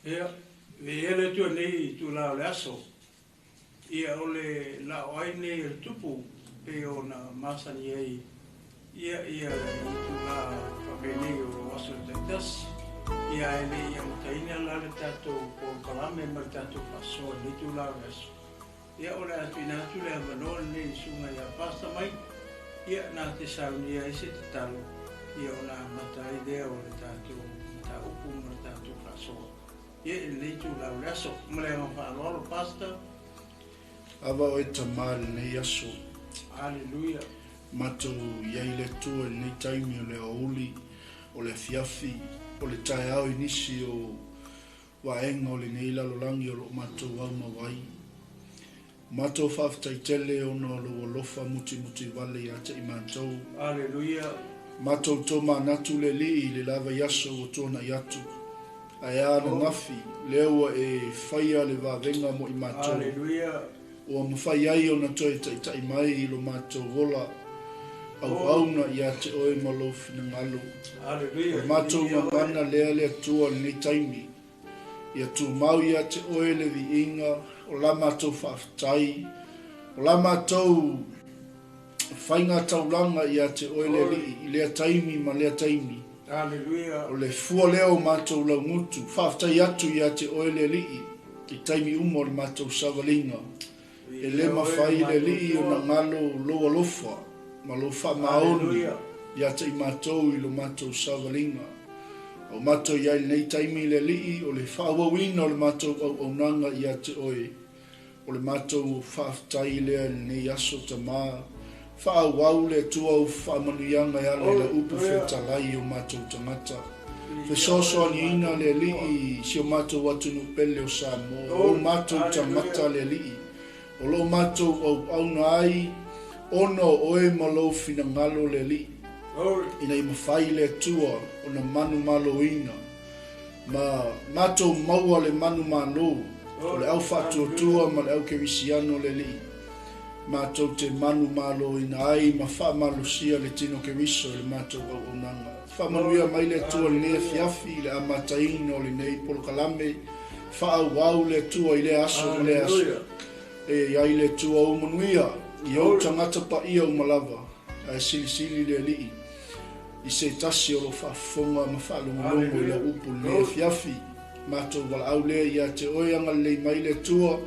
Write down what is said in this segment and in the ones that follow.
Ia, viia le Atua i lenei itula o le aso. Ia, o le laoai lenei o le Tupu pei ona masani ai ia ia itula faapenei o aso taitasi. Ia, ae le i amataina la le tatou polokalame ma le tatou faasoa i lenei itula o le aso. Ia, o le a tuuina atu le avanoa lenei i susuga ia Pastor Mike, ia, na te saunia ai se tatalo, ia ona amata ai lea o le tatou mataupu ma le tatou faasoa, ia, i lenei itula o le aso. Ma le agaga faaaloalo, Pastor. Ava oe Tama i lenei aso. Hallelujah. Matou i ai le Atua i lenei taimi o le aoauli, o le afiafi, o le taeao i nisi o vaega o lenei lalolagi o lo o matou aumau ai. Matou faafetai tele ona o lou alofa mutimuti vale ia te i matou. Aleluia. Matou tomanatu le Alii i le la vaiaso ua tuanai atu. Ae a ananafi, lea ua e faia le vavega mo i matou. Aleluia. Ua mafai ai ona toe taitai mai i lo matou ola auauna ia te oe ma lou finagalo. Aleluia. O le matou gagana lea le Atua i lenei taimi. Ia tumau ia te oe le viiga o la matou faafetai, o la matou faiga taulaga ia te oe le Alii i lea taimi ma lea taimi. Aleluia. O le fua lea o matou laugutu, faafetai atu ia te oe le Alii i taimi uma o le matou savaliga. E le mafai le Alii ona galo lou alofa ma lou faamaoni ia te i matou i lo matou savaliga. O matou i ai i lenei taimi le Alii o le faaauauina o le matou auaunaga ia te oe. O le matou faafetai lea i lenei aso Tama. Faaauau le Atua ou faamanuiaga e ala i lau upu fetalai i o matou tagata. Fesoasoaniina le Alii i si o matou atunuu pele o Samoa, o matou tagata le Alii, o lo o matou auauna ai ona o oe ma lou finagalo le Alii, ina ia mafai le Atua ona manumaloina ma matou maua le manumalo o le au faatuatua ma le au kerisiano le Alii, matou te manumaloina ai ma faamalosia le tino Keriso i le matou auaunaga. Faamanuia mai le Atua i lenei afiafi i le amataina o lenei polokalame, faaauau le Atua i lea aso ma lea aso. E i ai le Atua ou manuia i ou tagata paia uma lava, ae silisili le Alii i se tasi o lo faafofoga ma faalogologo i lau upu i lenei afiafi. Matou valaau lea ia te oe agalelei mai le Atua,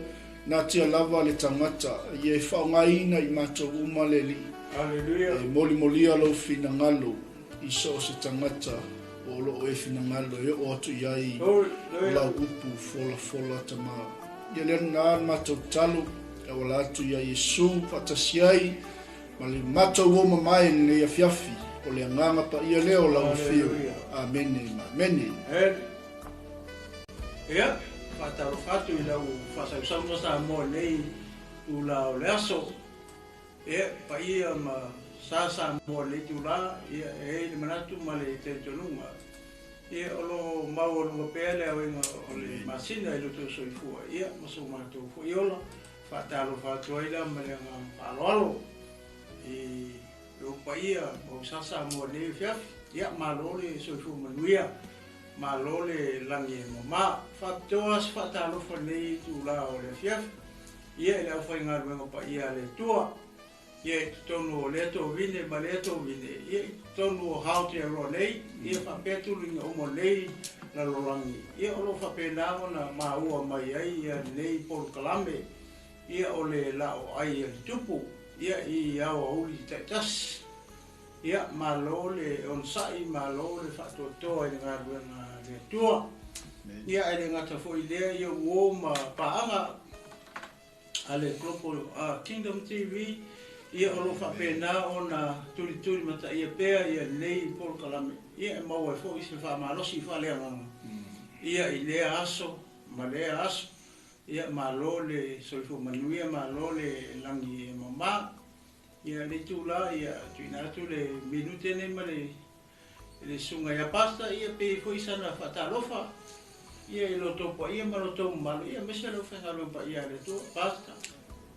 natia lava le tagata, ia e faaaogaina i matou uma le Alii. Aleluia. E molimolia lou finagalo i so o se tagata o lo o e finagalo e oo atu i ai lau upu folafola Tama. Ia lea lena le matou tatalo, e auala atu ia Iesu faatasi ai ma le matou o mamae i lenei afiafi, o le agaga paia lea o lau afio. Amene ma amene. Ia, faatalofa atu i lau faasausauga Samoa i lenei itula o le aso. Ia, paia ma sa Samoa i lenei itula, ia, e i ai le manatu ma le talitonuga, ia, o lo o maualuga pea le aoina o le masina i lo outou soifua, ia, ma so matou foi ola. Faatalofa atu ai la ma le agaga faaaloalo i ou paia ma ou sa Samoa i lenei afiafi. Ia, malo le soifua manuia, malo le lagi e mama. Faapitoa se faatalofa i lenei itula o le afiafi, ia, i le aufaigaluega paia a le Atua, ia, i totonu o lea tovine ma lea tovine, ia, i totonu o Aotearoa nei, ia, faapea tulaga uma o lenei lalolagi, ia, o lo o faapena ona maua mai ai ia lenei polokalame, ia, o le laoai a le Tupu, ia, i aoauli taitasi. Ia, malo le onosai, malo le faatoatoa i le galuega a le Atua. Ia, ae le gata foi i lea, ia, uo ma paaga a le Global Kingdom TV, ia, o lo o faapena ona tulituli mataia pea ia lenei polokalame, ia, e maua ai foi se faamalosi faaleagaga, ia, i lea aso ma lea aso. Ia, malo le soifua manuia, malo le lagi e mama. Ia, le itula, ia, tuuina atu le minute nei ma le susuga ia Pastor, ia, pe foi sana faatalofa, ia, i lo outou paia ma lo outou mamalu, ia, aemaise le aufaigaluega paia a le Atua. Pastor.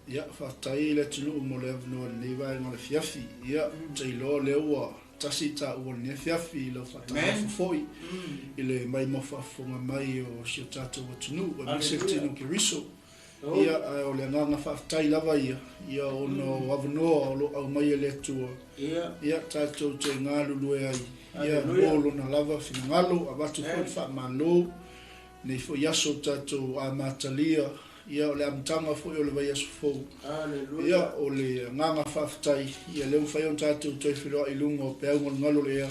Ia, faafetai le atunuu mo le avanoa i lenei vaega o le afiafi. Ia, ou te iloa o lea ua tasi taua i lenei afiafi i lau faatalofa foi i le maimoa faafofoga mai o si o tatou atunuu aemaise le tino Keriso. Ia, ae o le agaga faafetai lava ia, ia ona o avanoa o lo o aumai e le Atua, ia tatou te galulue ai, ia mo lona lava finagalo, avatu foi le faamalo nei foi aso tatou amatalia, ia o le amataga foi o le vaiaso fou. Ia o le agaga faafetai, ia lea ua mafai ona tatou toe feiloai i luga o peau galugalu o le ea.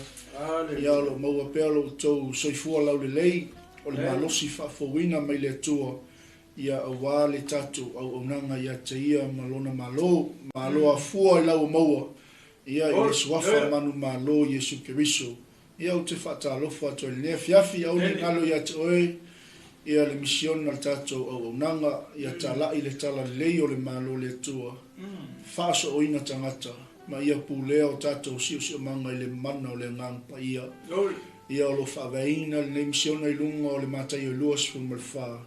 Ia o lo o maua pea lo outou soifua laulelei, o le malosi faafouina mai le Atua, ia aua le tatou auaunaga ia te ia ma lona Malo, malo afua i lau maua, ia i le suafa manumalo Iesu Keriso. Ia ou te faatalofa atu ai i lenei afiafi, aua ne i galo ia te oe ia le misiona o le tatou auaunaga, ia talai le talalelei o le Malo o le Atua, faasooina tagata, ma ia pulea o tatou siosiomaga i le mana o le Agaga Paia. Ia o lo o faavaeina lenei misiona i luga o le Mataio 24.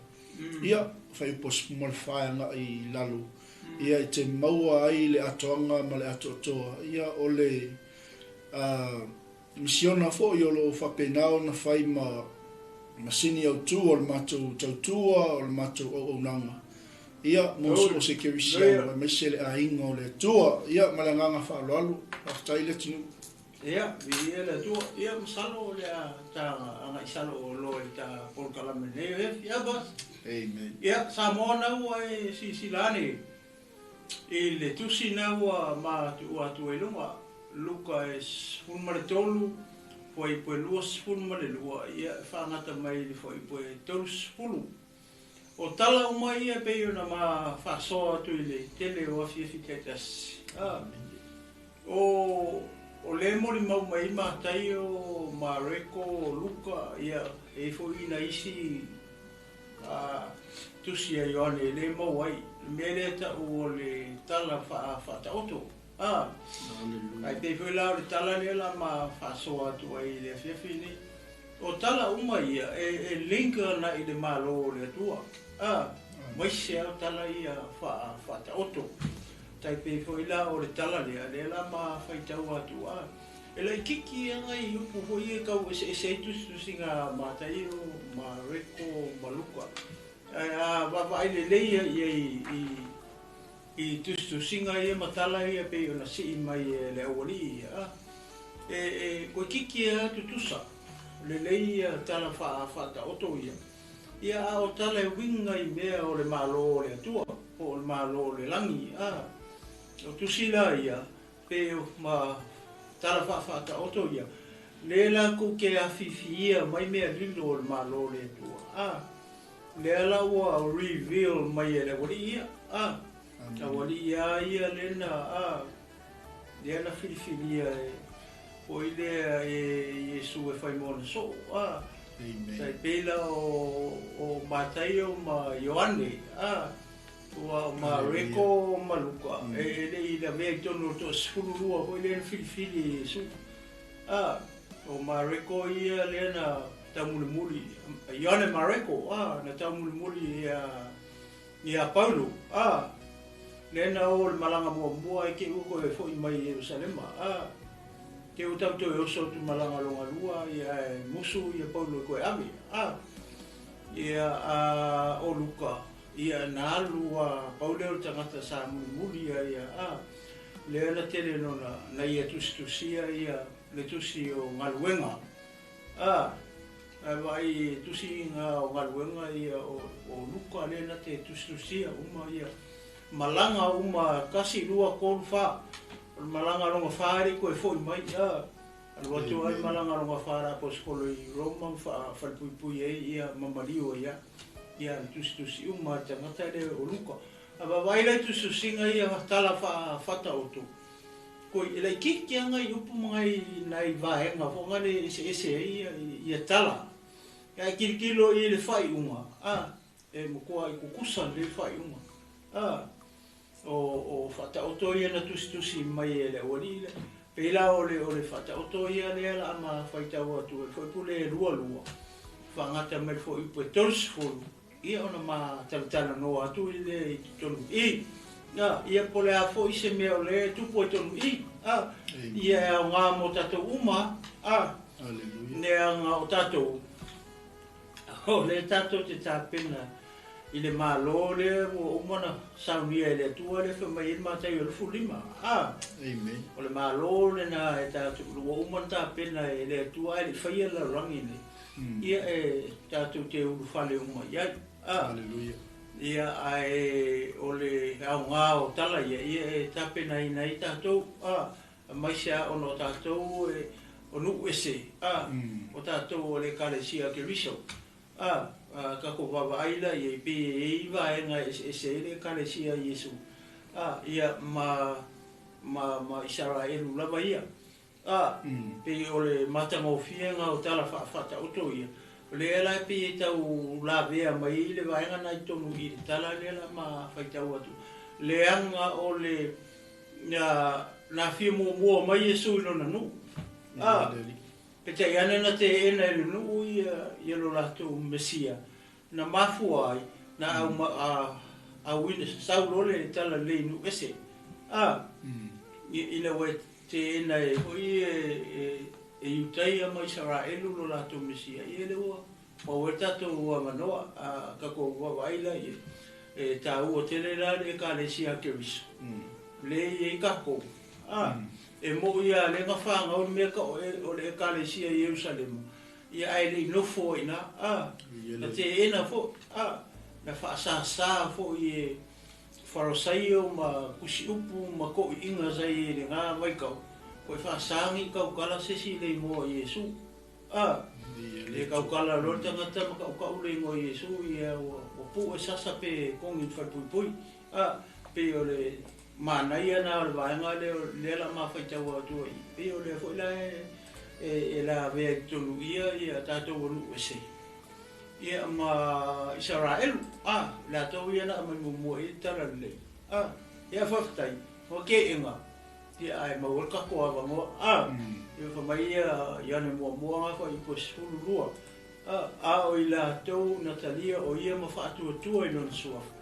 Ia, fuaiupu 14 e agai i lalo. Ia e te maua ai le atoaga ma le atoatoa. Ia o le misiona foi o lo o faapena ona fai ma masini autu o le matou tautua, o le matou auaunaga. Ia, mo so o se kerisiano, aemaise le aiga o le Atua. Ia, ma le agaga faaaloalo, faafetai le atunuu. Ia, viia le Atua. Ia, masalo o le a ta agai salo o loa i ta polokalame nei o efi. Ia, boss. Amen. Ia, Samoa na ua e silasila ane i le tusi na ua ma tuua atu ai luga, Luka e 13, fuaiupu e 22, ia e faagata mai i le fuaiupu e 30. O tala uma ia pei ona ma faasoa atu i le tele o afiafi taitasi. O le molimau mai Mataio, Mareko, Luka, ia e foi na isi tusi a Ioane e le maua ai. Le mea lea tau o le tala faataoto. Ai pei foi la o le tala lea la ma faasoa atu ai i le afiafi nei. O tala uma ia e link na i le Malo o le Atua. Maise au tala ia faataoto. Tai pei foi la o le tala lea, lea la ma faitau atu. E laitiiti lava nai upu foi ia e tau eseese ai tusitusiga a Mataio, Mareko ma Luka. Ae a vaavaai lelei ia i tusitusiga ia ma tala ia pei ona sii mai e le aualii ia, e koeititi lava tutusa lelei ia tala faataoto ia. Ia a o tala e uiga i mea o le Malo o le Atua, po o le Malo o le lagi. O tusi la ia, pe ma tala faataoto ia, le latou te afifiia mai mea lilo o le Malo o le Atua. Lea la ua reveal mai e le aualii ia. Aualii ia ia lena, lea na filifilia e foi lea e Iesu e fai mo ona soo. Tai pei la o Mataio ma Ioane, ua o Mareko ma Luka, e le i lavea i tonu o le 12 foi lea na filifili e Iesu. O Mareko ia lea na taumulimuli, Ioane Mareko, na taumulimuli ia Paulo, lea na o le malaga muamua ai te ua koe foi mai i Ierusalema. Te ua tau toe oso atu malaga longa lua, ia e musu ia Paulo i koe ave. Ia o Luka, ia na alu a Paulo o le tagata sa mulimuli ia, lea na tele nona na ia tusitusia ia le tusi o galuega. Ae vaai tusi nga o galuega ia o Luka lea na te tusitusia uma ia malaga uma 1, 2, 3, 4. O le malaga longa 4 le koe foi mai. Alu atu ai malaga longa 4 la aposetolo i Roma ma falepuipui ai ia mamaliu ia. Ia le tusitusi uma tagata le o Luka. A vaavaai la i tusitusiga ia tala faataoto. Koi e laitiiti lava nai upu ma nai vaega foi nga le eseese ai ia tala. Ae tilotilo i le faaiuga, e matua i kukusa le faaiuga. O faataoto ia na tusitusi mai e le aualii lea. Pei la o le faataoto ia lea la ma faitau atu e fuaiupu le 22, faagata mai le fuaiupu e 30, ia ona ma talatalanoa atu i le i totonu i. A, ia po o le a foi se mea o lea e tupu ai tonu i, a, ia e aoga mo tatou uma, a, leaga o tatou, o lea tatou te tapena i le Malo lea ua uma ona saunia e le Atua lea fai mai ai le Mataio 25, a, o le Malo lena e tatou, ua uma ona tapena e le Atua ae le i faia le lalolagi lenei, ia e tatou te ulufale uma i ai, a. Ia, ae o le aoga o tala ia, ia e tapenaina ai tatou, a, aemaise lava ona o tatou e, o nuu ese, a, o tatou o le Ekalesia a Keriso, a, a tatou vaavaai la i ai, pei e i ai vaega e eseese ai le Ekalesia a Iesu, a, ia, ma, ma, ma Isaraelu lava ia. A, pei o le matagofie na o tala faafaataoto ia, o lea la e pei e tau lavea mai ai le vaega na i totonu i le tala lea la ma faitau atu, leaga o le na afio muamua mai Iesu i lona nuu. A, peitai ane na teena e le nuu ia lo latou Mesia, na mafua ai na auina sau loa le tala lelei i nuu ese. A, ina ua teena e foi e Iutaia ma Isaraelu lo latou Mesia, ia lea ua pau ai le tatou avanoa, a tatou vaavaai la i ai, e taua tele la le Ekalesia a Keriso, lea e i ai tatou. A, e moi lava lea na fanau le mea o le Ekalesia i Ierusalema, Ia ae le i nofo ai ina, a, na teena foi, a, na faasasa foi e Farasaio ma tusiupu ma toʻiʻiga sa i ai i lena vaitau, ko e faasa ni tautala se isi i le igoa o Iesu. A, e tautala loa le tagata ma tautau le igoa o Iesu, ia ua puʻe sasa pe togi i le falepuipui. A, pei o le manaia lena o le vaega lea, lea la ma faitau atu ai, pei o lea foi la e lavea i totonu ia ia tatou o nuu ese, ia ma Isaraelu, a, latou ia na aumai muamua i ai le tala lelei, a, ia faafetai, ua keega, ia ae maua le tatou avanoa, a, ia fai mai ia Ioane muamua na fuaiupu e 12, a, a o i latou na talia o ia ma faatuatua i lona suafa,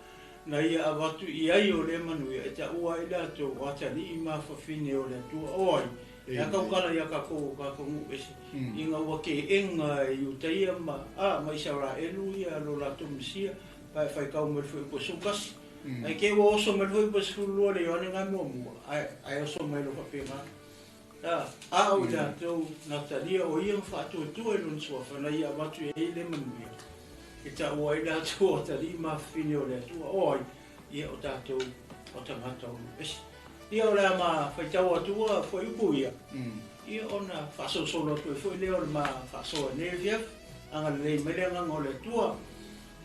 Na ia avatu i ai o lea manuia e taua ai latou o atalii ma fafine o le Atua. O ai? E a taukala ia kakou o kakou nuu ese, ina ua keega e Iutaia ma, a, ma Isaraelu ia lo latou Mesia, pa e faitau mai le fuaiupu e 11. Ae ke ua oso mai le fuaiupu e 12 le Ioane nga muamua, ae, ae oso mai lo faapena. A, a o i latou na talia o ia ma faatuatua i lona suafa, na ia avatu i ai le manuia, e taua ai latou o atalii ma fafine o le Atua, o ai? Ia o tatou o tagata o nuu ese. Ia o le a ma faitau atua fuaiupu ia, ia ona faasolosolo atu ai foi lea o le ma faasoa i lenei afiafi. Agalelei mai le agaga o le Atua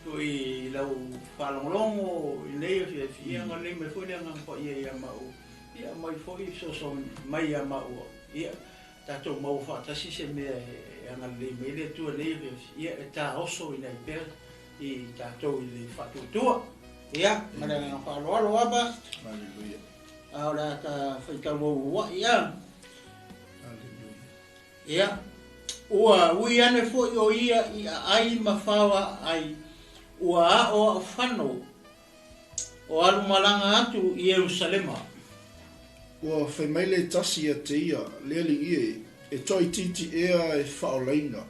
foi i lau faalogologo i lenei afiafi, ia agalelei mai foi le Agaga Paia ia maua. Ia aumai foi fesoasoani mai ia maua, ia tatou maua faatasi se mea e agalelei mai ai le Atua nei afiafi, ia e taoso ina ai pea i tatou i le faatuatua. Ia, ma le agaga faaaloalo ava. Haleluia. A o le a ta faitau auauai a. Haleluia. Ia, ua ui ane foi o ia i aai ma faoa ai, ua aoaofano O alu malaga atu i Ierusalema. Ua fai mai le tasi ia te ia, Le alii e, e toaitiiti ea e faaolaina.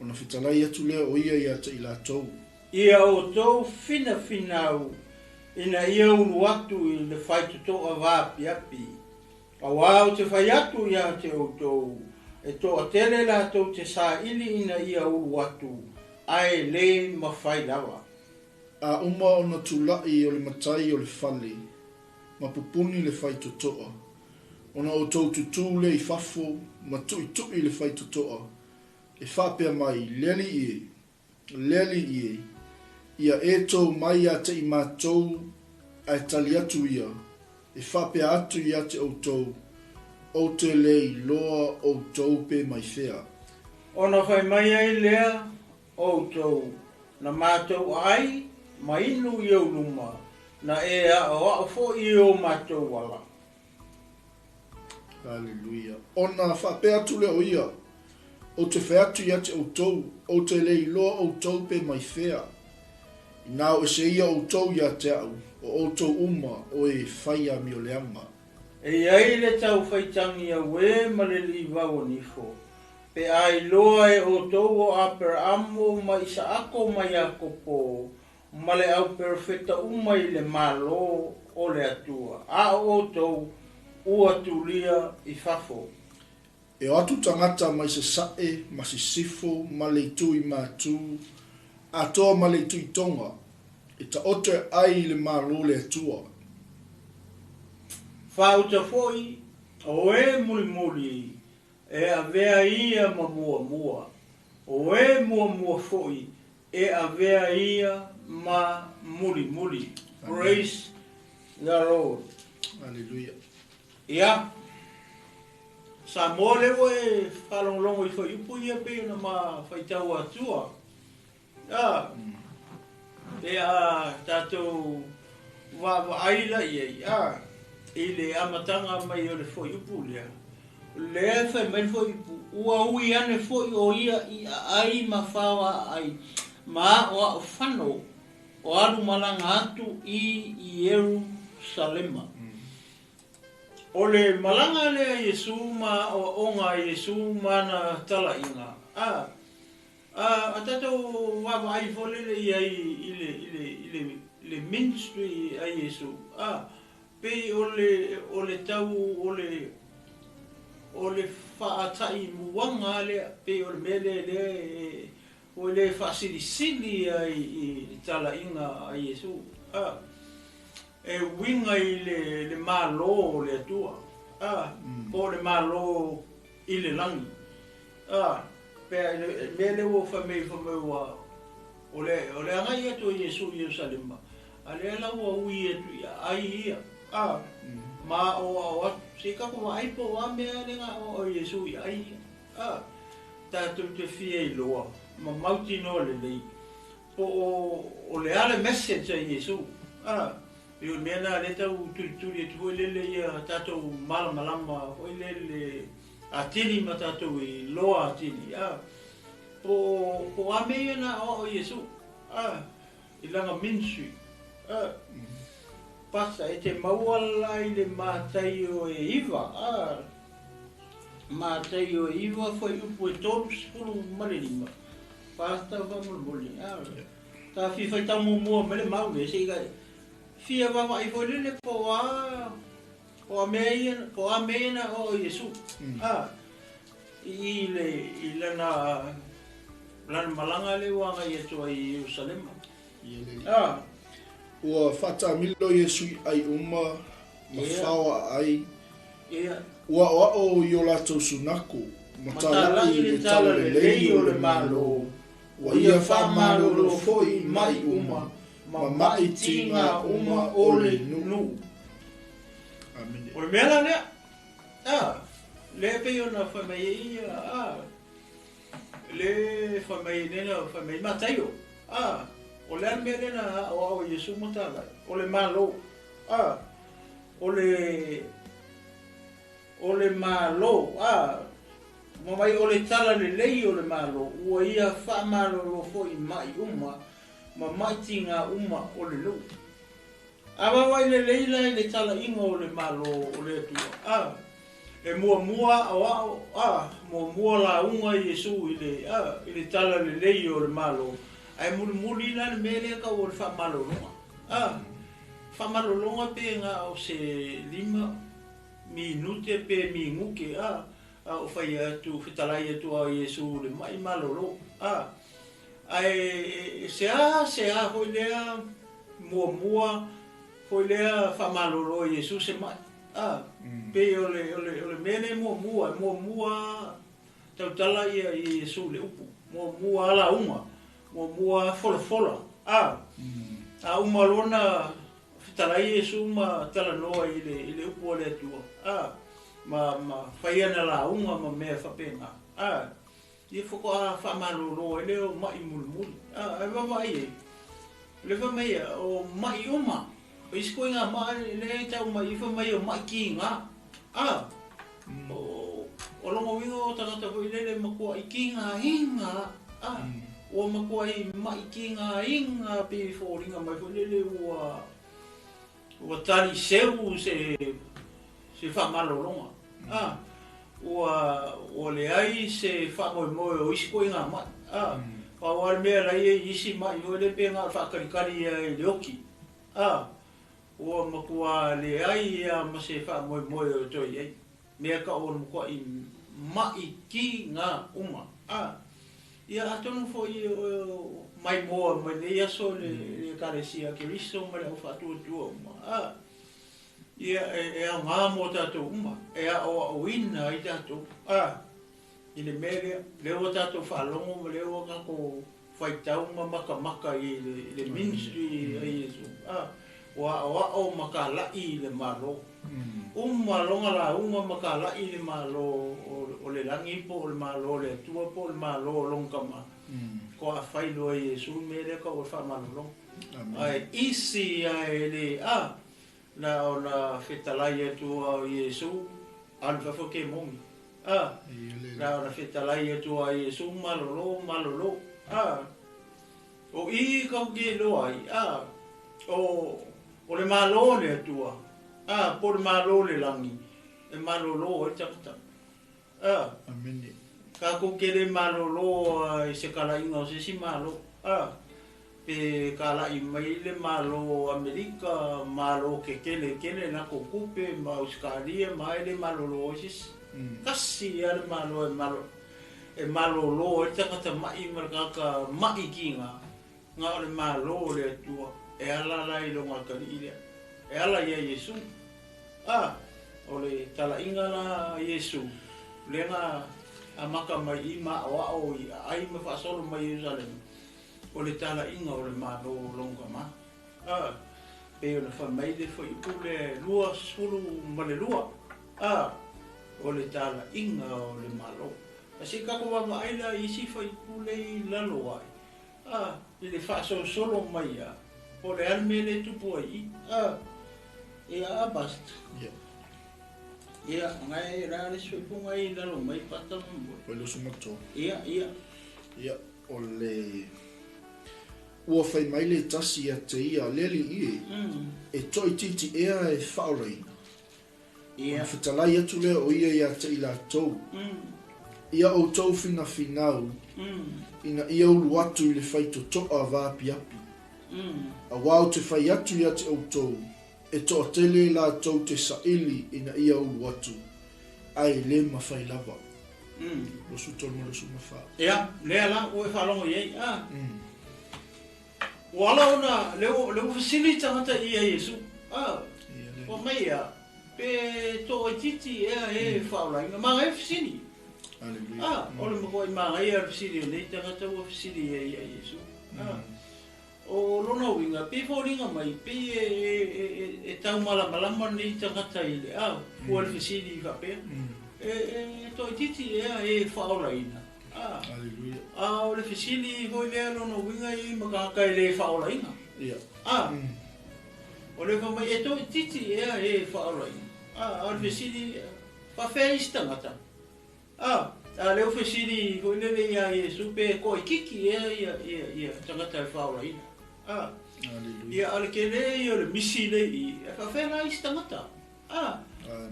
Ona fetalai atu lea o ia ia te i latou. Ia outou finafinau ina ia ulu atu i le faitotoa vaapiapi, auā ou te fai atu ia te outou, e toatele latou te saili ina ia ulu atu, ae le mafai lava. A uma ona tulai o le matai o le fale, ma pupuni le faitotoa, ona outou tutū lea i fafo ma tuʻituʻi le faitotoa, e faapea mai, Le Alii e, le Alii e, ia e tou mai ia te i matou, ae tali atu ia, e faapea atu ia te outou, Ou te le iloa outou pe mai fea. Ona fai mai ai lea, Outou, na matou aai ma inu i ou luma, na e aʻoaʻo foi i o matou ala. Haleluia. Ona faapea atu lea o ia, Ou te fai atu ia te outou, ou te le iloa outou pe mai fea. Inā o ese ia outou ia te a'u, o outou uma o e fai amioleaga. E i ai le tau faitagi auē ma le livau o nifo, pe a iloa e outou o Aperaamo ma Isaako ma Iakopo ma le au perofeta uma i le Malo o le Atua, a o outou ua tulia i fafo. E o atu tagata mai Sasa'e ma Sisifo ma le itu i Matū, atoa ma le itu i Toga, e taoto e ai i le Malo o le Atua. Faauta foi, o e mulimuli e avea ia ma muamua, o e muamua foi e avea ia ma mulimuli. Praise the Lord. Aleluia. Ia, Samoa lea ua e faalogologo i fuaiupu ia pei ona ma faitau atua. A, pe a tatou vaavaai la i ai, a, i le amataga mai o le fuaiupu lea, lea e fai mai le fuaiupu, ua ui ane foi o ia i aai ma faoaai ma aoaofano o alu malaga atu i Ierusalema. O le malaga lea a Iesu ma aoaoga a Iesu ma ana talaiga, a, a, a tatou vaavaai foi lele i ai i le, i le, i le, le ministry a Iesu, a, pei o le, o le tau o le, o le faataimuaga lea, pei o le mea lea lea e, ua le faasilisili ai i le talaiga a Iesu, a, e uiga i le, le Malo o le Atua, a, po o le Malo i le lagi. A, pe a, le mea lea ua fai mai, fai mai ua, o le, o le agai atu o Iesu i Ierusalema, a lea la ua ui atu i aai ia, a, ma aoao atu. Se i tatou vaai po o a mea lea na aoao e Iesu i aai ia. A, tatou te fia iloa ma mautinoa lelei po o o le a le message a Iesu. A, pei o le mea lena lea tau tulituli atu foi lele ia tatou malamalama foi lele atili ma tatou iloa atili, a, po o po o a mea ia na aoao e Iesu, a, i lana ministry. A, Pasa, e te maua la i le Mataio e 9, a, Mataio e 9 fuaiupu e 35, Pasta faamolemole, a, ta fia faitau muamua mai le mau lea, se i fia vaavaai foi lele po o a, po o a mea ia, po o a mea ia na aoao e Iesu, a, i le, i lana, lana malaga lea ua agai atu ai i Ierusalema. A. Ua faataamilo Iesu i ai uma ma fao aai. Ua aoao i o latou sunako, ma talai i le talalelei o le Malo, ua ia faamalolo foi i maʻi uma ma maʻi tiga uma o le nuu. Amene. O le mea la lea, a, lea e pei ona fai mai ai ia, a, le fai mai nei na fai mai Mataio, a, o le a le mea lea na aoao e Iesu ma talai? O le Malo, a, o le, o le Malo, a, ma mai o le talalelei o le Malo, ua ia faamalolo foi i maʻi uma ma maʻi tiga uma o le nuu. A vaavaai lelei la i le talaiga o le Malo o le Atua, a, e muamua aoao, a, muamua lauga Iesu i le, a, i le talalelei o le Malo, ae mulimuli la le mea lea tau o le faamalologa. A, faamalologa pe na o se 5 minute pe minute, a, a o fai atu, fetalai atu a Iesu le mai malolo, a, ae se a, se a foi lea muamua foi lea faamalolo e Iesu se mai. A, pei o le, o le, o le mea lea muamua, muamua tautala ia i Iesu le upu, muamua lauga, muamua folafola. A, a uma lona fetalai Iesu ma talanoa i le, i le upu a le Atua. A, ma, ma fai ana lauga ma mea faapena. A, ia faatoa faamalolo ai lea o maʻi mulimuli. A, ae vaavaai ai, le fai mai ia, o maʻi uma, o isi koiga maʻi lea e tau mai, fai mai o maʻi kiga. A, o, o lona uiga o tagata foi lele matuaʻi kigaina. A, Ua matuai ma'i tigaina pei e foliga mai foi lele ua ua tali seu se se faamalologa, a, ua ua leai se faamoemoe o isi ituaiga ma'i, a, pau lava le mea la e i ai isi ma'i foi lea pe na o le faatalitali lava i le oti, a, ua matua leai lava ma se faamoemoe o toe i ai. Mea tau o le matuai ma'i tiga uma, a. Ia atonu foi o maimoa mai lenei aso i le Ekalesia a Keriso ma le au faatuatua uma, a. Ia e aoga mo tatou uma, e aoaoina ai tatou, a, i le mea lea, lea ua tatou faalogo ma lea ua tatou faitau ma matamata i le ministry a Iesu, a, ua aoao ma talai i le Malo. Uma lona lauga ma talai i le Malo o le lagi po o le Malo o le Atua po o le Malo o lona Tama, toa fai loa e Iesu le mea lea tau o le faamalologa. Ae isi ae le a, na ona fetalai atu a o Iesu, alu i fafo kemoni. A, na ona fetalai atu a Iesu, malolo, malolo. A, o i kau ke iloa ai, a, o, o le Malo o le Atua, a, po o le Malo o le lagi, e malolo ai le tagata. A, Amene. Tatou te le malolo a i se talaiga o se isi Malo. A, pe talai mai le Malo o Amerika, Malo tetele tele latou tupe ma Ausetalia ma a e le malolo ai se isi. Tasi lava le Malo e malo e malolo ai le tagata ma'i ma le tagata ma'i tiga, na o le Malo o le Atua e ala la i lona atalii lea, e ala ia Iesu. A, o le talaiga la a Iesu, lea na amata mai i ma aoao i aai ma faasolo mai Ierusalema, o le talaiga o le Malo o lona tama. A, pei ona fai mai le fuaiupu lea e 22, a, o le talaiga o le Malo. A se i tatou vaavaai la i isi fuaiupu lea i lalo ae, a, i le faasolosolo mai a, po o le a le mea lea e tupu ai i i. A, ia a Pastor. Ia. Ia, ngai la le isi fuaiupu ngai i lalo mai Pastor faamolemole. Oi 23. Ia, ia. Ia, o le ua fai mai le tasi ia te ia, le alii e, e toaitiiti ea e faaolaina. Ia. Ona fetalai atu lea o ia ia te i latou, Ia outou finafinau, ina ia ulu atu i le faitotoa vaapiapi. Auā ou te fai atu ia te outou, e toatele latou te saili ina ia ulu atu, ae le mafai lava. 23 ma 24. Ia, lea la ua e faalogo i ai, a. Ua ala ona, lea ua, lea ua fesili tagata i ia Iesu, a, fai mai ia, pe toaitiiti ea e faaolaina. Manaia le fesili. Aleluia. A, o le matuai manaia o le fesili o nei tagata ua fesili i ai ia Iesu. A, o lona uiga, pei e foliga mai, pei e, e, e, e taumalamalama lenei tagata i le, a, fua le fesili faapea, e, e toaitiiti ea e faaolaina. A, Aleluia. a o le fesili foi lea lona uiga e i ai ma tagata e le faaolaina. Ia. A, o le fai mai e toaitiiti ea e faaolaina. A, a o le fesili, faafefea isi tagata? A, a lea ua fesili foi lele ia Iesu pe toaitiiti ea ia, ia, ia tagata e faaolaina. A, Aleluia. ia a o le tele ia o le misi lea i i, e faafefea la isi tagata? A,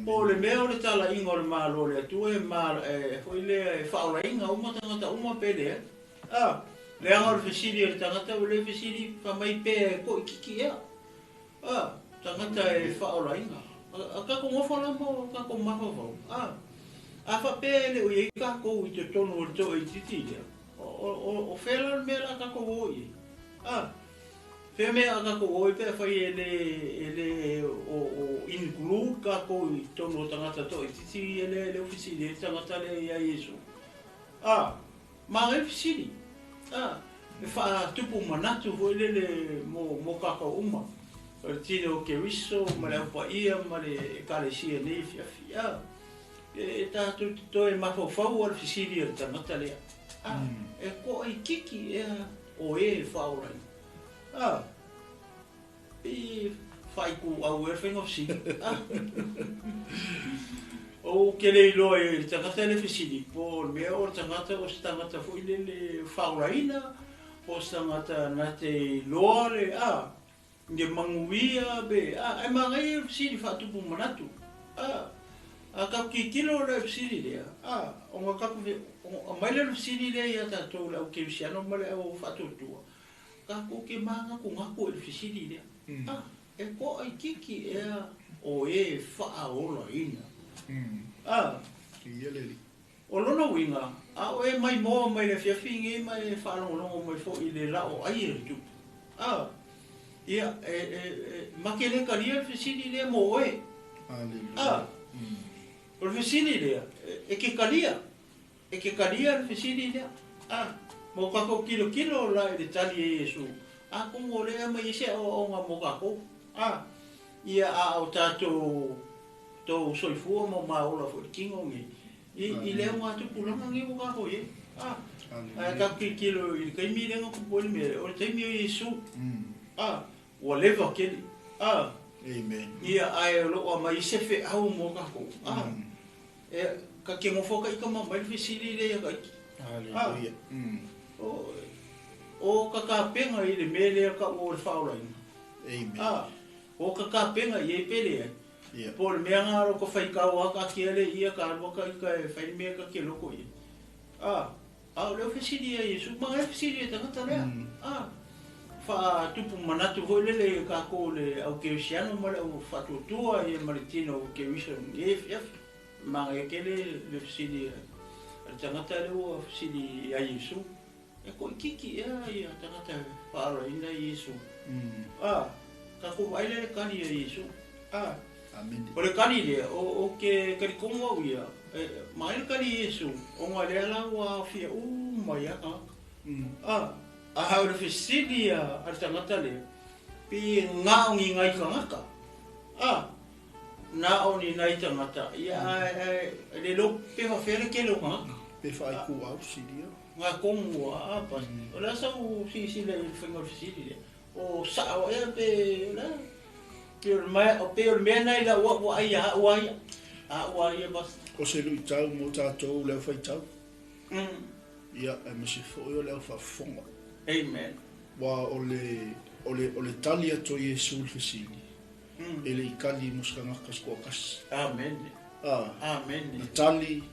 po o le mea o le talaiga o le Malo o le Atua e ma, e, foi lea e faaolaina uma tagata uma pe leai. A, leaga o le fesili a le tagata ua le fesili fai mai pe e toaitiiti ea. A, tagata e faaolaina. A, a tatou nofo la ma o tatou mafaufau. A, a faapea e le o i ai tatou i totonu o le toaitiiti lea, o, o, o fea la le mea la tatou o i ai? A, Fea mea a tatou o ai pe afai e le e le o o include tatou i totonu o tagata toaitiiti ia lea lea ua fesili ai le tagata lea ia Iesu? A, manaia le fesili. A, e faatupu manatu foi lele mo mo tatou uma, o le tino o Keriso ma le Au Paia ma le Ekalesia nei afiafi. A, e tatou te toe mafaufau a le fesili a le tagata lea. A, e toaitiiti ea o e faaolaina? A, pei e faaituau ea le faiga o fesili. A, Ou te le iloa i le tagata le fesili, po o le mea o le tagata o se tagata foi lele faaolaina, po o se tagata na te iloa le, a, le manuia pe, a, ae manaia le fesili faatupu manatu, a. A tatou tilotilo la i le fesili lea, a, ona tatou, aumai lea o le fesili lea ia tatou le au kerisiano ma le au faatuatua, tatou te manatunatu i le fesili lea, a. E toaitiiti ea o e faaolaina. A. O lona uiga, a o e maimoa mai le afiafi nei ma e faalogologo mai foi i le laoai e le Tupu, a, ia, e, e, e, ma te le talia le fesili lea mo oe. A. O le fesili lea, e, e te talia. E te talia le fesili lea. A, ma o tatou tilotilo la i le tali a Iesu, atonu o lea e aumai ai se aoaoga mo tatou. A, ia a o tatou tou soifua ma ma ola foi i le tino nei, i, i le augatupulaga nei ua tatou i ai. A, ae a tatou tilotilo i le taimi lea na tupu ai le mea lea, o le taimi o Iesu. A, ua leva tele. A, Amen. Ia, ae o lo o aumai ai se feau mo tatou. A, E, ka te nofo ka ika ma mai le fesili lea ia ka iki. Hallelujah. O, o ka kapenga i le mea lea ka ua o le faaolaina. Amen. A, o ka kapenga i ai pe leai. Yeah. Po o le mea nga ro ka faitau a ka atia le ia ka alua ka ika e fai le mea ka te loko i ai. A, a o lea fesili ia Iesu, ma e fesili e tagata lea. A, faatupu manatu foi lele i tatou le au kerisiano ma le au faatuatua ia ma le tino o keriso i afiafi. Manaia tele le fesili a le tagata lea ua fesili ia Iesu, E toaitiiti ea ia tagata e faaaloaloina Iesu? A, tatou vaai lea i le tali a Iesu. A, o le tali lea, ou te talitonu au ia, manaia le tali a Iesu, ona lea la ua aofia uma ai lava tagata. A, a o le fesili a le tagata lea, pei e na o ni nai tagata. A, na o ni nai tagata, ia ae le iloa pe faapefea le tele o tagata. Pe faaikuau silia. Nga tonu ua a pas. O le a sau silasila i le faiga o le fesili lea? O sao ea pe o le a? Pei o le mea, pei o le mea lena i lau au vaai ia au a ia. A au a ia pas. O se luitau mo tatou le au faitau. Ia, aemaise foi o le au faafofoga. Amen. Aua o le, o le, o le tali atu a Iesu i le fesili, e le i tali mo se tagata se toatasi. Amen. A, Amen. na tali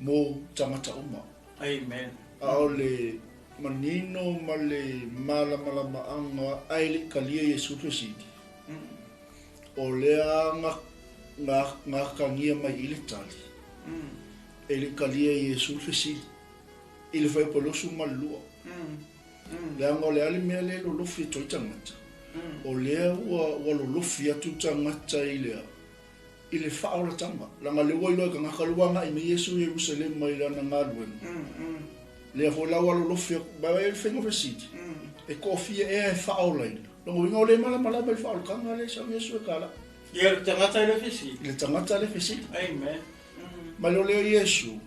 mo tagata uma. Amen. A o le manino ma le malamalamaaga ae le i talia Iesu le fesili, o lea na, na, na atagia mai i le tali, e le i talia Iesu le fesili, i le fuaiupu e 22. Leaga o le a le mea lea e lolofi atu ai tagata? O lea ua, ua lolofi atu tagata i le a? I le faaolataga. Leaga lea ua iloa e tagata lea ua agai mai Iesu i Ierusalema i lana galuega. Lea foi la ua lolofi atu, ma e le faiga fesili, e toafia ea e faaolaina? Lona uiga o lea e malamalama i le faaolataga lea e sau Iesu e tala. Ia le tagata le fesili. I le tagata le fesili. Amen. Ma le o lea o Iesu,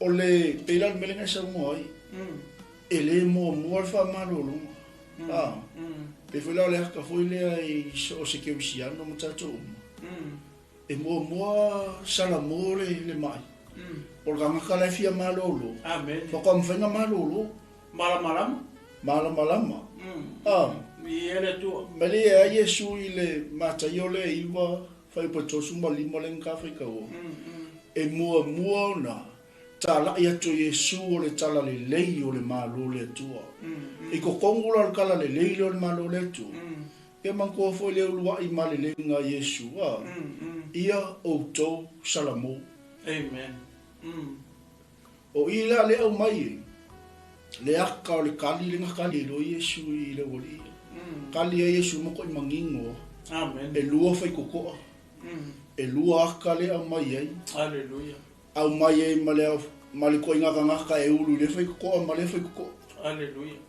o le, pei la o le mea lea na e saunoa ai, e le muamua le faamalologa. A, pei foi la o le aka foi lea i so o se kerisiano ma tatou uma, e muamua salamo le, le mai. O le tagata la e fia malolo, Amen. faatoa mafai ona malolo. Malamalama. Malamalama. A. Viia le Atua. Ma le ea Iesu i le Mataio le 9, fuaiupu e 35 le na faitaua, e muamua ona talai atu e Iesu o le talalelei o le Malo o le Atua. I totonu la o le talalelei lea o le Malo o le Atua, ia manatua foi le uluai malelega a Iesu, a, ia outou salamo. Amen. O i la le aumai e le aka o le kali le na kali ai loa Iesu i le aualii ia. Kali ai Iesu ma koʻi manino. Amen. E lua faikokoa. E lua aka le aumai ai. Hallelujah. Aumai ai ma le ma le koʻiga tagata e ulu i le faikokoa ma le faikokoa. Hallelujah.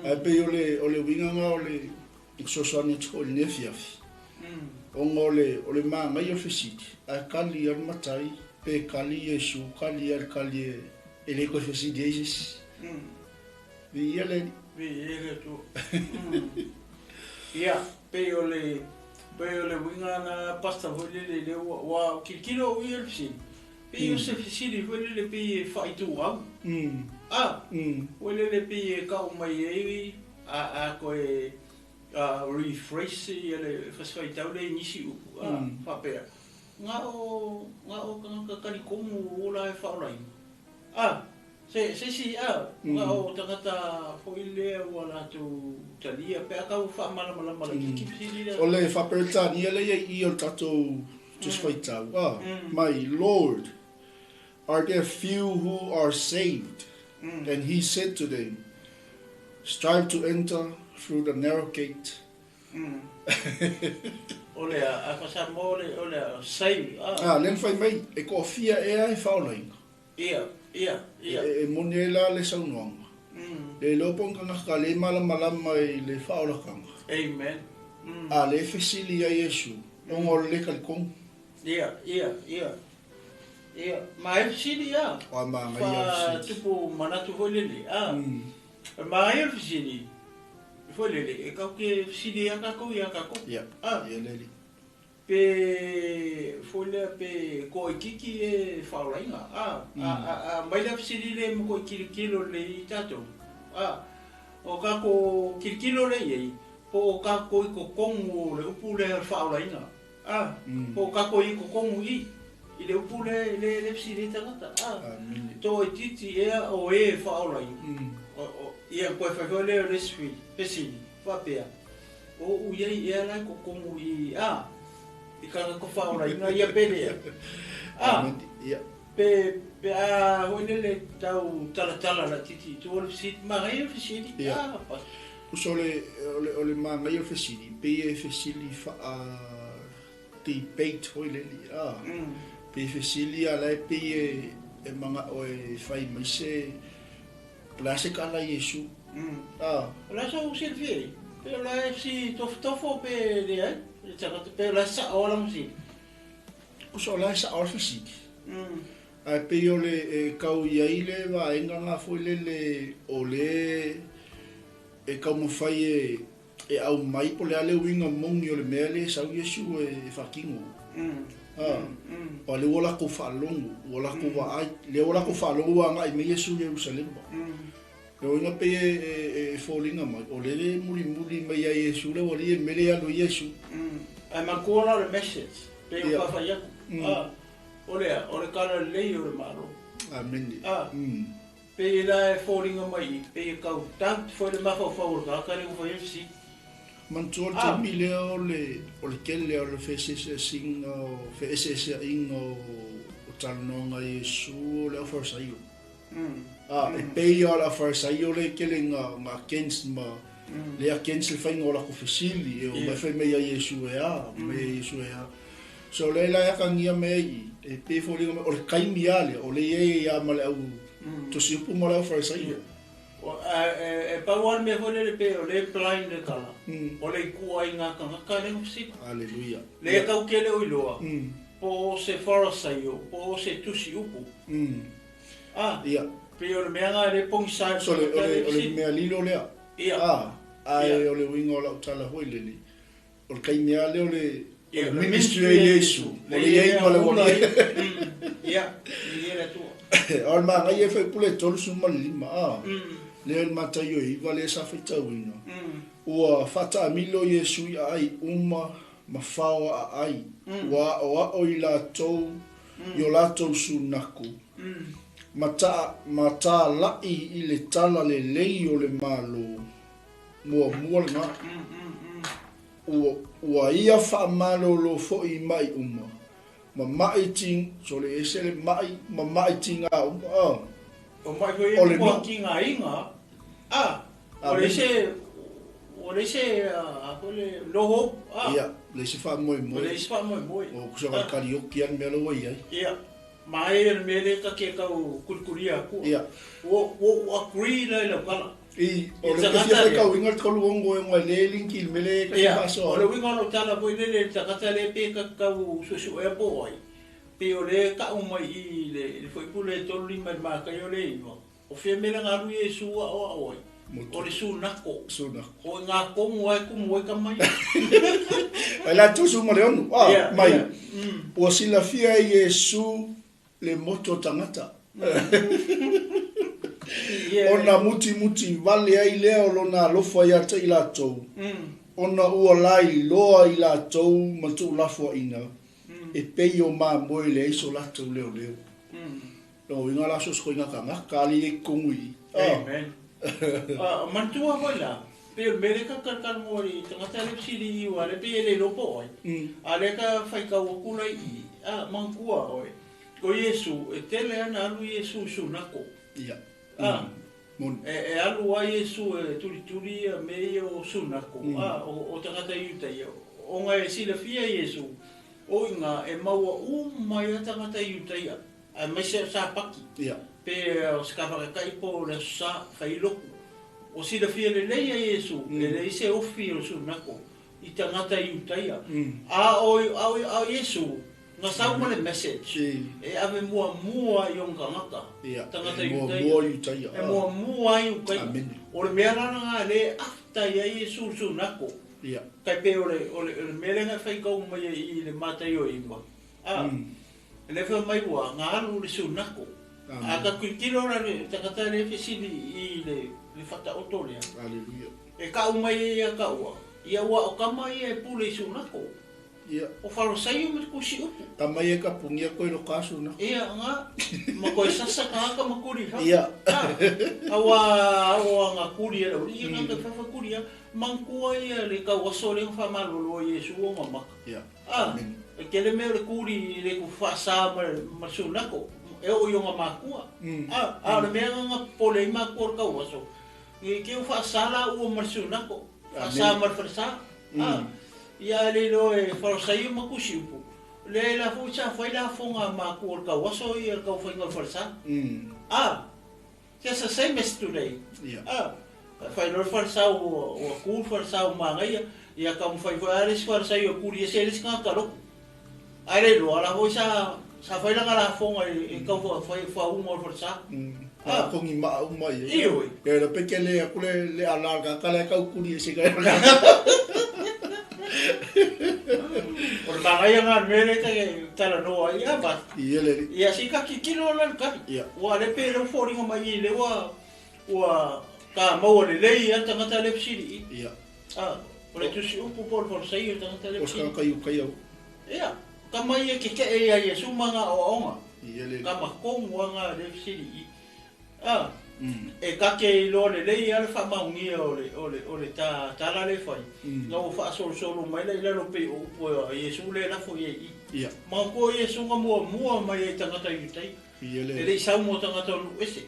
Ae pei o le o le uiga na o le fesoasoani atu foi i lenei afiafi. Ona o le o le manaia o le fesili, ae kali a le matai pe kali Iesu, kali a le kali e e le toe fesili ai se isi. Viia le Alii. Viia le Atua. Ia, pei o le Pe o le uiga na pasta foi lele le ua ua kilokilo o ia le fesili. Pei o se fesili foi lele pei e faaituau. A, foi lele pei e kau mai ai a koe rephrase ia le fasifaitau le nisi upu a faapea. Nga o tagata talitonu o la e faaolaina. A, se si a, nga o tagata foi lea ua latou talia pe a kau faamalamalama laitiiti fesili lea. O le faaperetania le ia i o le tatou Tusi Faitau. Ah, my Lord, are there few who are saved? And he said to them, strive to enter through the narrow gate. O le a faasamoa o le save a. Ah, le fai mai, e toafia ea e faaolaina. Ia, ia, ia. E moni ai la le saunoaga. Le iloa po o ni tagata le malamalama i le faaolataga. Amen. A le fesili ai Iesu, ona o le le talitonu. Ia, ia, ia. Ia, ma e fesili a. O a magaia le Fa fesili. tupu manatu foi lele. A. Ma e fesili. Foi lele, e kau ke fesili ia kākou ia kākou. Ia, A. ia leli. Pe foi lea pe koikiki e faaolaina. A, a, a, a mai lea fesili le mo koi kilokilo le i tātou. A, o kākou kilokilo le iai, po o kākou i kokongu o le upu lea o le faaolaina. A, po o kākou i kokongu i le upu le fesili i tagata. A, Amene. to e titi ea o e faaolaina. O, ia koe fai foi lea o le isi fesili, faapea. O u iai ea lai kokongu i, a, i kanga ko faaolaina ia pele. A, Amene. Ia. pe a hoi lele tau talatala la titi tu o le fesili, magaia le fesili. Ia. A, pa. Uso o le magaia o le fesili, pe e fesili faa debate foi leli. Ah. Pe fesili a la e pe e manga o e fai mai se po le a se kala Iesu. Ah, O la sa u silfia ai. Pe o la e si tofotofo pe le ai. Le tagata pe o la sa o la musili. Uso o la e sa o le fesili. Ae pei o le e kau iai le vaega nga foi lele o le e taumafai e aumai po o le a le uiga moni o le mea le sau Iesu e faatino. Ah, o le ua latou faalogo, ua latou vaai, lea ua latou faalogo ua agai mai Iesu i Ierusalema. Le uiga pei e foliga mai, o le mulimuli mai ai Iesu le ualii e mele alu i Iesu. Ai matua la le message. Pe o Ia. ka whai aku. A, o lea, o le kala lei o le malo. Amene. Ah. Pe i la e fōringa mai, pe i kau tau foi le mafaufau o le kaka le whai FC. Manatua le Ah. taimi lea o le tele o le feeseeseaiga o feeseeseaiga o talanoaga a Iesu o le aufarisaio. Ah, e pei o le aufarisaio le tele nga against ma le against le faiga o lakou fesili e o mai fai mai ai Iesu e a, mai ai Iesu e a. So le la e akagia mea i, e pei foliga mai, o le taimi a lea, o le iai ia ma le au tosiupu ma le aufarisaio. O, e pau ale mea foi lele pe o le blind le kala. O le kua i ngā kangaka le ngofsili. Hallelujah. Le kau kele o iloa. Po o se farisaio, po o se tusi upu. Ah, pe o le mea ngā le pongi sa. So o le mea lilo lea. Ia. Ah, ae Ia. o le uiga o lau tala foi lele. O le taimi a lea o le o Ia, le ministry a Iesu. O le iai ma le ualii. Ia, ia le tua. O le magaia e faipule 35. Ah. Lea le Mataio e 9 lea sa faitauina. Ua faataamilo Iesu i aai uma ma fao aai. Ua aoao i latou i o latou sunaku. Ma tāla'i i le tala lelei o le malo. Muamua lena. Ua ia faamalolo foi i mai uma. Ma mai ting, so le ese le mai, ma mai tinga uma. Ah. O mai foi O le kua nu. ki ngā inga. Ah, o le Amen. se o le se a ko le loho. Ah, Ia, le se wha moe o moe. le se wha moe moe. O kusa ka karaoke an mea lawa i ai. Ia. Mai e le mele ka ke kau kurikuria ku. Ia. O agree la le kala. I, o I le tagata te fia lea. kau inga te kolu ongo e ngoi le linki le mele ka Ia, te whasoa. o le winga o tala foi le le tagata le pe ka kau susu e po ai. Pe o le ka o mai i le foi pule tolu lima le maka i o le iwa. O fia mele ngā lui e sua o a oi. O le sunako. Sunako. O ngā kongo ai kumu ai ka mai. Ai la tusu ma le onu. Ah, Yeah, mai. yeah. Ua silafia e Iesu le moto tagata. Yeah. Ona mutimuti vale ai lea o lona alofa ia te i latou. Ona ua lailoa i latou ma tuulafoaina. E pei o mamoe e leai so latou leoleo. Lona uiga la so o se koiga tagata lea e i ai i totonu i i. Ah. Amen. Ah, manatua foi la, pei o le mea lea ka talatalanoa i le tagata lea fesili i aua lea pei e le iloa po o ai. A lea ka faitau atu la i i, ah, manatua oe, o Iesu, e tele lava ona alu Iesu i sunako. Ia. Ah, Moni. e alu lava Iesu e tulituli ia mea ia o sunako, ah, o tagata Iutaia, ona e silafia Iesu, o i ina e maua uma ai lava tagata Iutaia, aemaise o Sapati. Ia. Pe o se kafakakai po o le Aso Sa, fai lotu. Ua silafia lelei e Iesu, e leai se ofi o le sunako i tagata Iutaia. A o a o a o Iesu, na sau ma le message e ave muamua i ona tagata, Ia. tagata E Iutaia. muamua Iutaia. E muamua i Iutaia. Amene. O le mea la lena lea e after i ai Iesu i le sunako. Ia. Tai pei o le o le o le mea lea na faitau mai ai i le Mataio 9. A. E le fai mai ua galu le sunako. A ka tilotilo la le tagata lea e fesili i le le faataoto lea. Aleluia. E kau mai ai ia taua, ia ua o tama ia e pule i sunako. Ia. O Farisaio ma le tusi upu. Tama ia ka pungia koe lo ka sunako. Ia, nga, ma koe sasa ka aka ma kuri ha. Ia. A, aua, aua nga kuri e lau, ia nga ka whawha kuri a, mangkua ia le kau aso le nga whamalolo o Iesu o nga maka. Ia. A, Amen. e tele mea o le kuri le ku whaasa ma le ma sunako, e o i o nga makua. A, a o le mea nga nga popole ai makua o le kau aso, i ke u whaasa la ua ma le sunako, whaasa ma le wharesa. A, ia le iloa e Farisaio ma kusi upu, le la foi sa fai la fonga a makua o le kau aso ia le kau whainga o le wharesa. A, just the same as today. Ia. A, fai loa le wharesa ua, ua ku le wharesa ua mangaia, ia ka mawhai foi a le isi Farisaio e kuri ese le isi ngā kaloko. Ai le iloa la foi sa, sa fai la ngā la fonga e, e kau wha, whai, whaunga o le wharesa. A kongi maa uma ia. Ioe. Ia la peke le aku le le ala ka kala ka kuri ese ka. O le mangaia ngā mea le te talanoa ai, a ba. Ia le. Ia si ka kikilo la le kahi. Ia. Ua le pe le fōringa mai i le ua, ua ka maua lelei a tagata le fesili i. Ia. A, o le tusi upu po o le Farisaio i tagata le O ska fesili. ka iu kai au. Ia, ka mai e keke'e ia Iesu ma ngā oaoga. Ia le. Ka makomu a ngā le fesili i. A, e kake i loa lelei a le whaamaogia o le, o le, o le tā, tala le whai. Na ua whaasolosolo mai la i lalo pei o upu a Iesu le lafo i e i. Ia. Ma ko Iesu nga muamua mai ai tagata Iutaia. Ia le. E le i sau mo tagata o nu'u ese.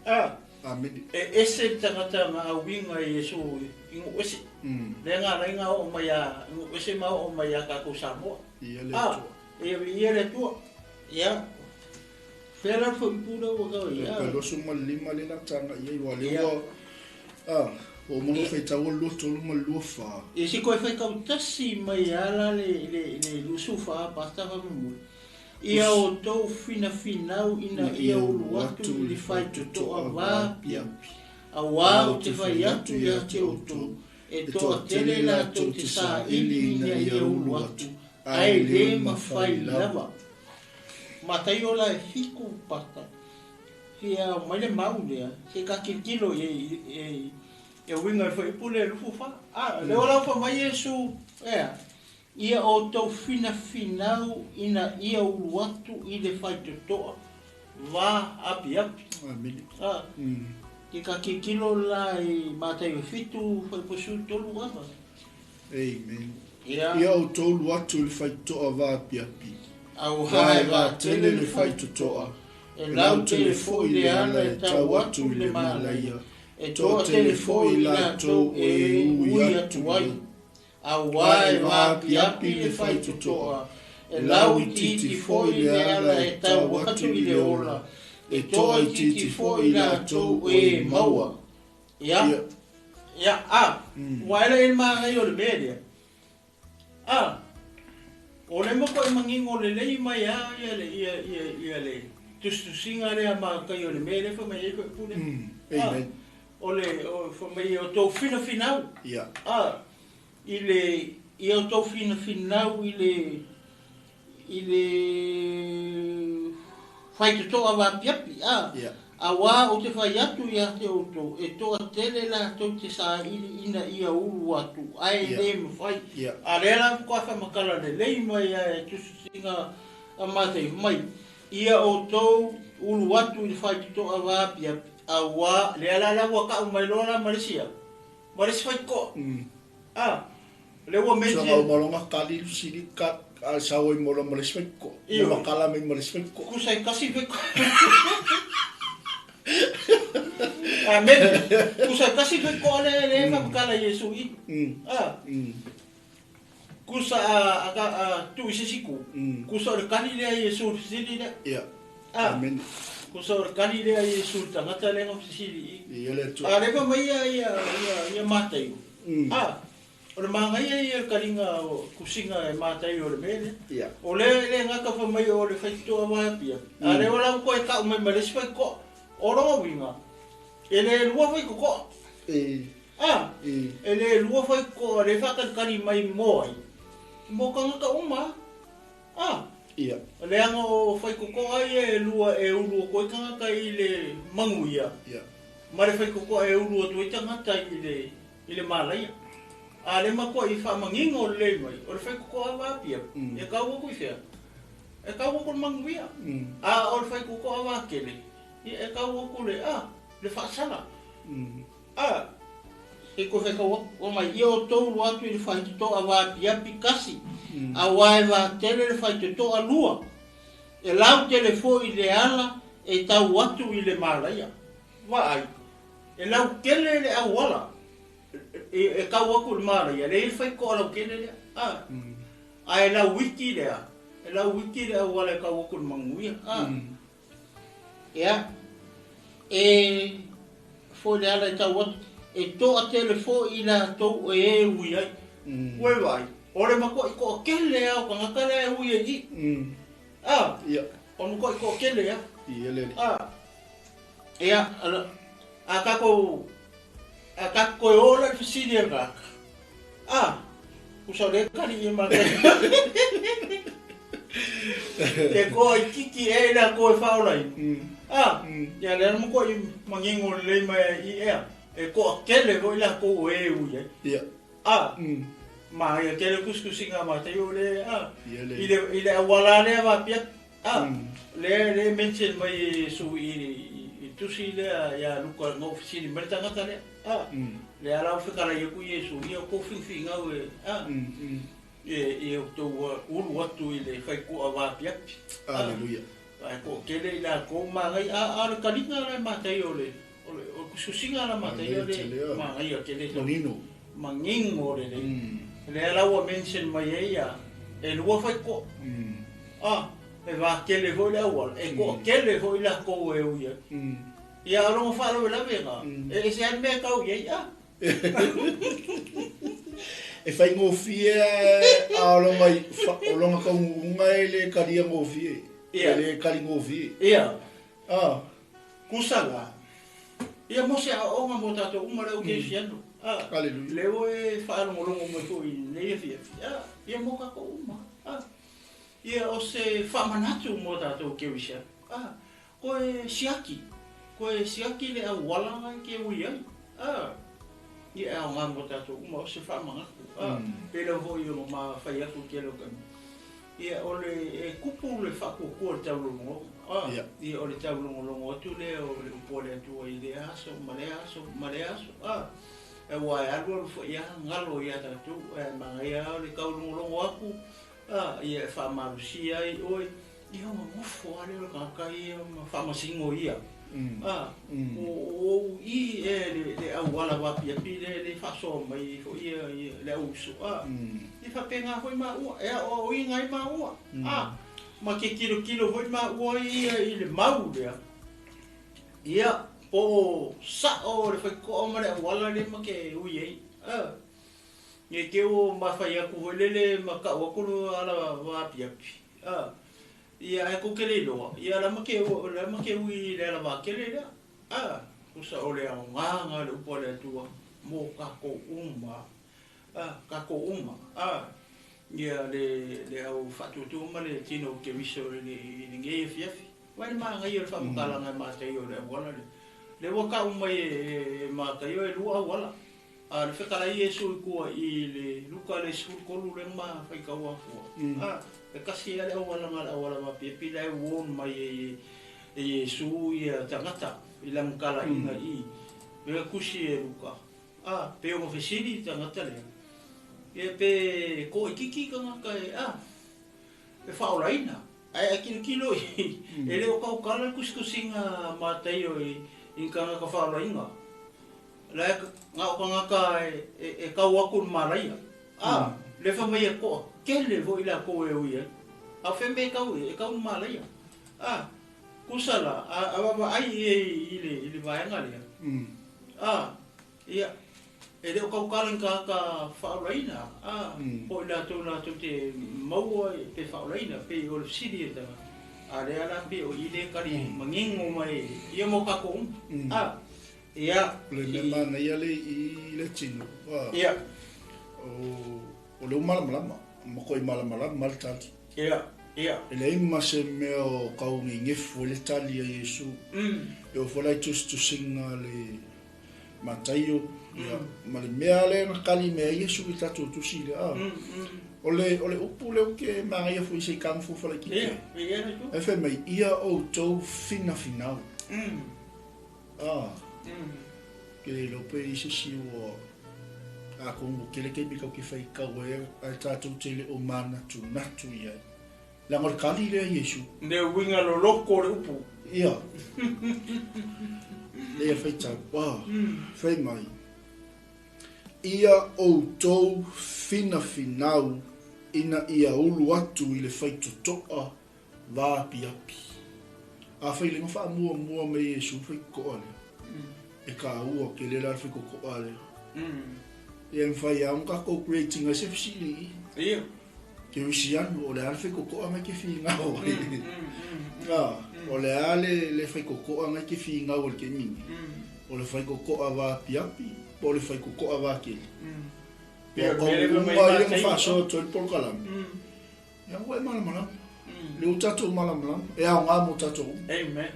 A, Amene. e ese le tagata nga auiga i Iesu i nu'u ese. Lea nga alai nga oo mai a nu'u ese ma oo mai a kākou Samoa. Ia le A, Atua. e ia le Atua. Ia. Fea la le fuaiupu lea ua kau ia. Ka loso ma le lima le la tanga ia i wa le Ia. ua. A, o manu whaitau o lua tolu ma le lua wha. Ia si koe whaikau tasi mai ala le, le, le lusu wha pasta wha mumuli. Ia o tau finafinau ina ia ulu atu i le faitotoa vaapiapi. Auā ou te fai atu ia te outou, e toatele latou te saili ina ia ulu atu, ae lē mafai lava. Mataio la e 7 pasta. Fia mai le mau lea, se ka kilokilo i e e uiga i le fuaiupu lea e 24. A, lea ua laufa mai Iesu, ea, ia outou finafinau ina ia ulu atu i le faitotoa vaapiapi. Amene. A, ke ka kilokilo la i Mataio e 7, fuaiupu 13 ava. Amen. Ia. Ia outou ulu atu i le faitotoa vaapiapi. Auā Vae e vaatele vaatele le le faitotoa. faitotoa, e E lautele lautele foi foi le le ala ala e e tau tau atu atu i i le le malaia. malaia. E Toatele toatele foi foi latou latou e e ui ui atu atu ai. ai. Auā Vae e vaapiapi vaapiapi le le faitotoa. faitotoa, e E lauitiiti lauitiiti foi foi le le ala ala e e tau tau atu atu i i le le ola. ola. E E toaitiiti toaitiiti foi foi latou latou e e maua. maua. Ia, Ia. ia, a, ua ela e le magai o le mea lea. A, o le moko e mangingo lelei mai a ia le, ia, ia, ia le tusitusiga lea makai o le mea lea fai mai ai koe pule. Amen. O le o fai mai e outou finafinau. Ia. A, i le, ia outou finafinau i le, i le faitotoa vaapiapi, a, Ia. Auā ou te fai atu ia te outou, e toatele latou te saili ina ia ulu atu, ae Ia. le mafai. Ia. A lea la faatoa faamatala lelei mai a e tusitusiga a Matei mai, ia outou ulu atu i le faitotoa vaapiapi, auā, lea la la ua ka'u mai loa la ma le isi a, ma le isi faitotoa. A, lea ua So mention. ngau malonga kali sili ka al sawo i molo ma le sfeko. Io. Mo makala mai ma le sfeko. Kusa e kasi faitotoa. Amen. Kusa e kasi faitotoa le le faamatala Iesu i. A, kusa a a a tu i se siku. Kusa o le kali lea Iesu i fesili lea. Ia. A, Amen. kusa o le kali lea Iesu i le tagata lea na fesili i. Ia le tu. A leva mai ia ia ia ia Mataio. A, o le magaia ia le kaliga o tusiga e Mataio o le mea lea. Ia. O lea e le gata fai mai o le faitotoa vaapia. A lea o la ua toe ta'u mai ma le isi faitotoa. O lona uiga, e le lua faitotoa. E. A, E. e le lua faitotoa le faakalikali mai mo ai. Mo tagata uma. A, Ia. leaga o faitotoa ia e lua e ulu atu ai tagata i le manuia. Ia. Ma le faitotoa e ulu atu ai tagata i le i le malaia. A le matua i faamanino lelei mai, o le faitotoa vaapia, e tau atu i fea? E tau atu le manuia. A o le faitotoa vakele, ia e tau atu le a, le faasala. A, e koe whaikau atu, o mai ia outou ulu atu i le faitotoa vaapiapi kasi, auā e vatele le faitotoa lua, e lautele fo'i le ala e tau atu i le malaia. Vaai, e lautele le auala, e tau atu i le malaia, le i le faitotoa lautele lea. A, ae lauiti lea, e lauiti le auala e tau atu i le manuia. A, ia, e fo'i le ala e tau atu, e to'atele fo'i latou e e ui ai. Ua e vaai, o le matua'i to'atele a o tagata lea e ui ai i. A, Ia. o le matua'i to'atele a. Ia le. A, ia, a tatou, a tatou toe oo la i le fesili a le tagata. A, usa o lea kali i matai. E koa i kiki e la koe whaolai. A, ia lea na matua'i manino lelei mai i ea. E to'atele fo'i latou o e ui ai. Ia. A, ma ia tele tusitusiga matai o le a. Ia le. I le i le auala lea vaapiapi. A, lea le mention mai e Iesu i i tusi lea ia Luka na fesili mai le tagata lea. A, lea la ua fetalai aku Iesu ia outou finafigau e a. E e outou ulu atu i le faitotoa vaapiapi. Hallelujah. A, e to'atele i latou magai a a le kaliga la e matai o le o le o le tusitusiga la matai o le magaia tele Manino. manino lelei. Lea la ua mention mai ai ia e lua faitotoa. A, e vatele fo'i le auala, e to'atele fo'i latou e ui ai. Ia aloga faalavelave ga, e ese lava le mea e tau i ai a. E whaingofie a olonga i olonga kaungunga e le kalia ngofie. Ia. E le kali ngofie. Ia. Ah. Kusa la. Ia mo se aoaoga mo tatou uma le au kerisiano. A. Hallelujah. Lea ua e faalogologo mai fo'i i lenei afiafi. A, ia mo tatou uma. A. Ia o se faamanatu mo tatou kerisiano. A. Koe siaki. Koe siaki le auala na e ke ui ai. A. Ia e aoga mo tatou uma o se faamanatu. A. Pei lava fo'i ona mafai atu i tele o taimi. Ia o le e kupu le faakuakua i le taulogologo. A. Ia. Ia o le taulogologo atu lea o le upu a le Atua i lea aso ma lea aso ma lea aso. A. E ua e alualu fo'i lava galo ia tatou ae magaia lava o le taulogologo atu. A. Ia e faamalosia ai oe. Ia ona nofo lava lea o le tagata ia ma faamasino ia. A. O ou i e le le auala vaapiapi lea le faasoa mai fo'i ia ia le au uso. A. Ia faapena fo'i maua e aoaoina ai maua. A. Ma ke kilokilo fo'i maua ia i le mau lea. Ia po o sa'o le faitotoa ma le auala lea ma ke ui ai. A. Ne i te i ua mafai atu foi lele ma ka'u atu le ala vaapiapi. A. Ia ae tou te le iloa, ia la ma ke la ma ke ui i le ala vakele lea. A. Kusa o le aogaga o le upu a le Atua mo tatou uma, tatou uma, ia le le au faatuatua ma le tino o Keriso i lenei afiafi. Vaai le manaia o le faamatalaga e Mataio o le auala lea. Lea ua tau mai e Mataio e lua auala. A o le fetalai Iesu i tua i le Luka le 13 lea na ma faitau atua. E tasi lava le auala na o le auala vaapiapi la e warn mai e Iesu ia tagata i lana talaiga i i. Lea tusi e Luka, a, pe ono fesili le tagata lea, ia pe toaitiiti tagata e, a, e faaolaina. Ae a tilotilo i, e le o tautala le tusitusiga a Mataio i ni tagata faaolaina. La e na o tagata e tau atu i le malaia. A, le fai mai e toatele foi latou e ui ai. A o fea mea e tau i ai? E tau i le malaia. A, tusa la, a vaavaai i ai i le vaega lea, a, ia, e le o tautala i ni tagata faaolaina, a, po o i latou latou te maua pe faaolaina, pei o le fesili a le tagata. A lea la pei o i lea e tali manino mai ia mo tatou uma. A, ia. O le mea manaia lea i le tino, a, ia, o le umalamalama, makuai malamalama le tali. Ia, ia. E leai ma se mea o kau gegefu ai le tali a Iesu. E oo foi la i tusitusiga a le Mataio, ia, ma le mea lea na tali mai ai Iesu i le tatou tusi lea. A, o le, o le upu lea ou te magaia foi se i taga fofola laitiiti ai. Ia, ia le tu. E fai mai, ia outou finafinau. A, ke le iloa pe i ai se isi ua, atonu ua tele taimi tatou te faitau ai ae tatou te le o manatunatu i ai. Leaga o le tali lea Iesu. Le uiga loloto o le upu. Ia. Lea faitau, a, fai mai, Ia outou finafinau ina ia ulu atu i le faitotoa vaapiapi. Afai le na faamuamua mai Iesu le faitotoa lea, e taua tele la le faitotoa lea. Ia e mafai lava ona tatou create ina se fesili i i. Ia. Kerisiano, o le a le faitotoa na e te finau ai? O le a le le faitotoa na e te finau ai i le taimi nei? O le faitotoa vaapiapi po o le faitotoa vakele? Ia, Ua kau mea lea uma mai ia na Mataio. faasoa atu ai le polokalame. Ia ua e malamalama. Lea ua tatou malamalama, e aoga mo tatou uma. Amen.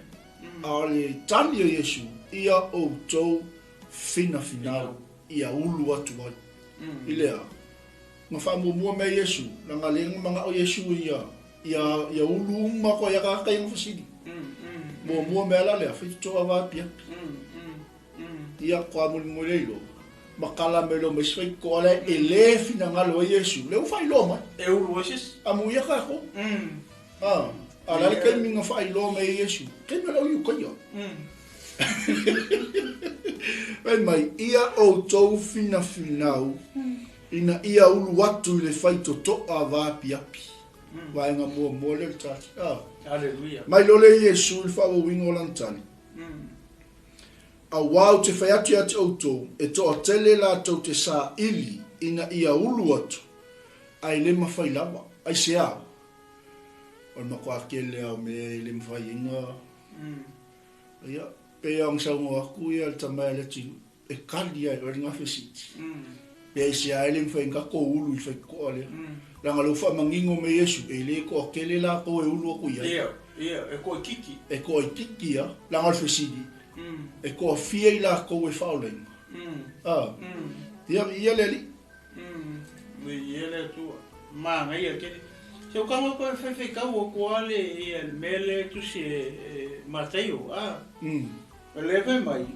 A o le tali a Iesu, ia outou finafinau ia ulu atu ai. I le a? Na faamuamua mea Iesu, leaga lea na manao Iesu ia, ia, ia ulu uma koe ia tagata ia na fesili. Muamua mea la lea, faitotoa vaapiapi. Ia koa mulimuli ai loa, ma kala mai loa ma isi faitotoa lea e le finagalo ai Iesu, lea ua faailoa mai. E ulu ai se isi. Amuia tatou. A, a o le a le taimi na faailoa mai ai Iesu? Taimi o le au Iutaia. Fai mai, Ia outou finafinau ina ia ulu atu i le faitotoa vaapiapi. Vaega muamua lea o le tali. A. Aleluia. Mai loa lea Iesu i le faaauauina o lana tali. Auā ou te fai atu ia te outou, e toatele latou te saili ina ia ulu atu, ae le mafai lava. Aisea? O le matua tele lava o mea e le mafai ai na. Ia, pei lava ona saunoa atu ia le tama ia Leatinuu, e kali lava e oe le gafe siti. Pe aisea e le mafai ona tatou ulu i le faitotoa lea. Leaga o lea ua faamanino mai Iesu, e le toatele latou e ulu atu i ai. Ia, ia, e toaitiiti. E toaitiiti lava, leaga o le fesili, e toafia i latou e faaolaina? A, ia, ia le Alii. Ia le Atua. Manaia tele. Se o kanga koe whaiwhaitau o koa le, ia, le mea lea e tusi e Mataio, a. Le fai mai.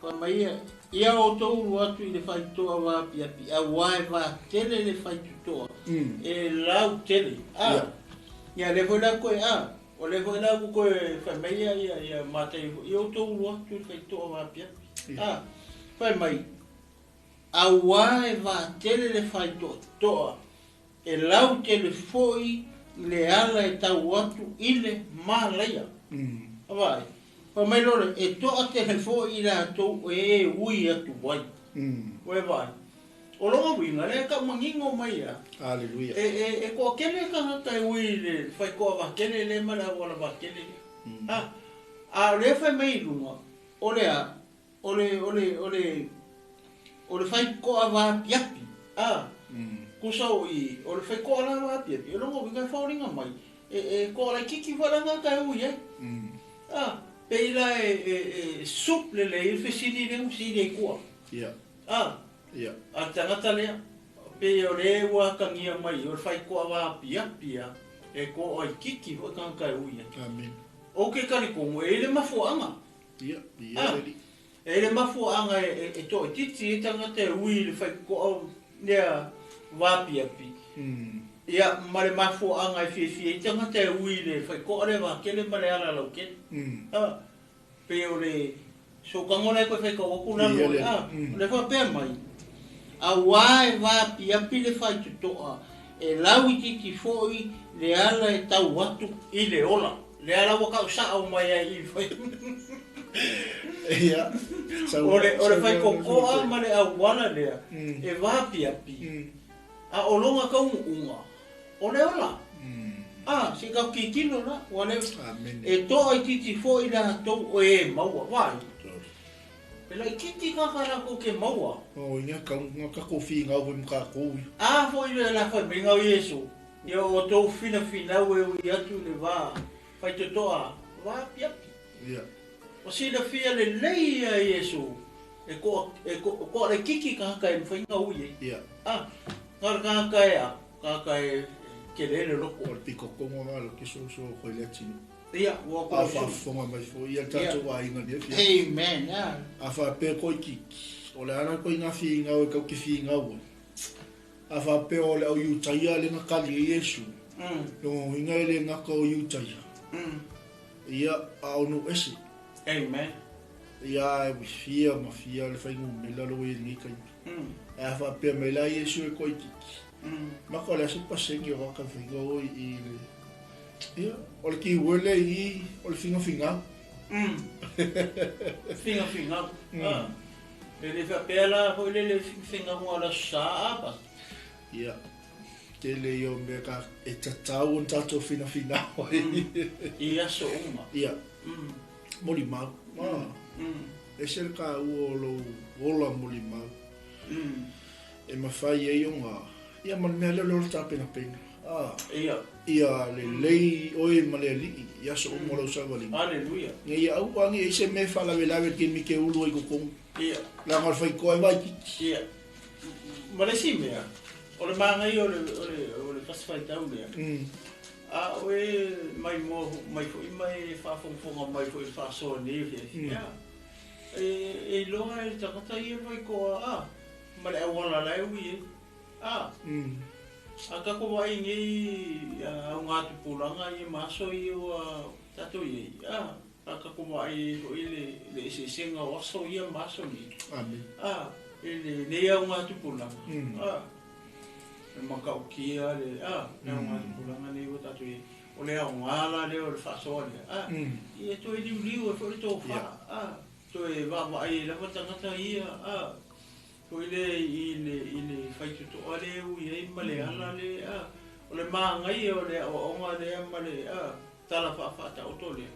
Fai mai ia, Ia outou ulu atu i le faitotoa vaapiapi, auā e vatele le faitotoa, e lautele. A, ia lea foi la koe, a, o lea foi la ua toe fai mai ia, ia, ia Mataio foi, ia outou ulu atu i le faitotoa vaapiapi. A, fai mai, auā e vatele le faitotoa, e lautele foi le ala e tau atu i le malaia. Vaai, fai mai loa lea, e toatele foi i latou e ui atu ai. Ua e vaai, o lona uiga, lea e tau manino mai ia, Aleluia. e toatele tagata e ui i le faitoa vatele lea ma le auala vatele lea. A o lea e fai mai i luga, o le a? O le, o le, o le, o le faitotoa vaapiapi, a, tusa o i, o le faitotoa la vaapiapi, o lona uiga e foliga mai, e, e toa laitiiti foi la tagata e ui ai. A, pei la e, e, e sup lelei le fesili lea na fesili ai tua. A, a le tagata lea, pei o lea ua atagia mai o le faitotoa vaapiapi a, e toa itiiti foi tagata e ui ai. Amen. Ou te talitonu, e i ai le mafuaaga. Ia, ia le alii. E i ai le mafuaaga e toaitiiti ai tagata e ui i le faitotoa lea vaapiapi, ia, ma le mafuaaga e fiafia ai tagata e ui i le faitotoa lea vatele ma le ala lautele. A, pei o le sootaga lea e toe faitau atu lalo ai, a, o lea e faapea mai, Auā e vaapiapi le faitotoa, e lauitiiti foi le ala e tau atu i le ola. Lea la ua tau sao mai ai i fai. Ia, O le, o le faitotoa ma le auala lea e vaapiapi, a o lona taunuuga, o le ola. A, se i tatou tilotilo la, ua le, e toaitiiti foi latou o e maua. Vaai. E laitiiti kaka latou ke maua. O ina kau nga kako finau foi ma kakou ia. A foi le la fai mai nga o Iesu, ia o outou finafinau e ui atu le va faitotoa va apiapi. Ia. O silafia lelei ia Iesu e koa e koa laitiiti tagata e mafai ona ui ai. Ia. A, na o le tagata e a, tagata e tele le loto. O le pikokongo nga lo ke soso koe le atinu. Ia, ua A faafofoga mai foi ia le tatou aiga nei afiafi. Amen. A faapea koe Kiki, o le a la koe ngā fīngau e kau ke fīngau ai. A faapea o le au Iutaia le na kali e Iesu, longa uiga e le gaka o Iutaia. Ia, a o nuu ese. Amen. Ia, e fia ma fia le faigumela lo e lenei taimi. Ae a faapea mai la Iesu e koe Kiki, maka o le a se paseni o gaka faigau oi i le Ia, o le kiuele i, o le figafigau. Figafigau. E le faapea la foi lele figafigauga o le Aso Sa a pa. Ia, tele ia o mea ka, e tatau ona tatou finafinau ai. I aso uma. Ia, molimau. Ese le taua o lou ola molimau. E mafai ai ona, ia ma le mea lea o le ola tapenapena. Ia. Ia lelei oe ma le Alii i aso uma o lau savaliga. Aleluia. Ina ia aua ane i se mea e faalavelave i le taimi ke ulu ai i totonu. Ia. Leaga o le faitoa e vaitiiti. Ia. Ma le isi mea, o le manaia o le, o le, o le fasifaitau lea, a o e maimoa mai foi ma e faafogafoga mai foi i le faasoa nei afiafi, a, e iloa e le tagata ia le faitoa, a, ma le auala la e ui ai. A, a tatou vaai nei augatupulaga ia ma aso ia ua tatou i ai, a, a tatou vaai ai foi le, le eseesega o aso ia ma aso nei. Amen. A, i lenei augatupulaga, a, e matautia le, a, le augatupulaga nei ua tatou i ai. O le aoga la lea o le faasoa lea, a, ia toe liuliu ai foi le tofa, a, toe vaavaai ai lava tagata ia, a, Foi lea i le, i le faitotoa lea e ui ai ma le ala lea, a, o le manaia o le aoaoga lea ma le, a, tala faafaataoto lea,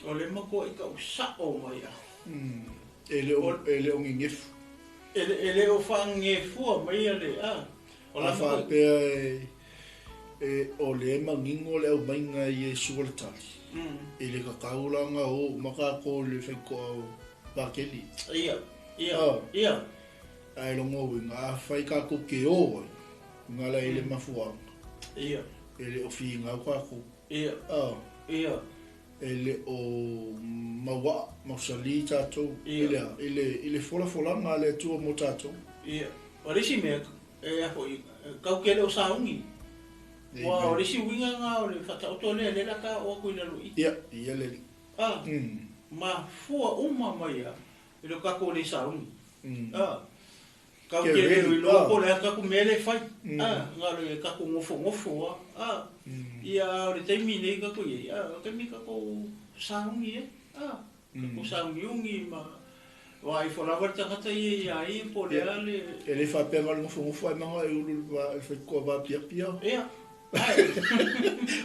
o le matuai tau sao mai a. E le o, e le o gegefu. E, e le o faagegefua mai a le, a, o A faapea e, e, o lea e manino le aumaiga e Iesu o le tali, e le tatau la ona o uma tatou i le faitotoa o Pakeli. Ia. Ia, ia. Ae lona uiga, afai tatou te o ai, uiga la e i le mafuaaga. Ia. E le o finau tatou. Ia. Ia. E le o mauaa, mausali tatou. Ia. I le, i le folafolaga a le Atua mo tatou. Ia. O le isi mea, e a foi, kau ke le o sauni. Ua o le isi uiga lena o le faataoto lea, lea la ta oo atu i lalo i i. Ia, ia le alii. Mafua uma mai a i lo tatou le sauni. A, kau te le iloa po o le a tatou mea lea e fai. A, na o le tatou nofonofo lava. A, ia a o le taimi nei tatou i ai, a, o le taimi tatou sauni ai. A, tatou sauniuni ma vaai ifo lava le tagata ia iā ia po o le a le. E le faapea na o le nofonofo ae manao e ulu i le faitotoa vaapiapi a. Ia.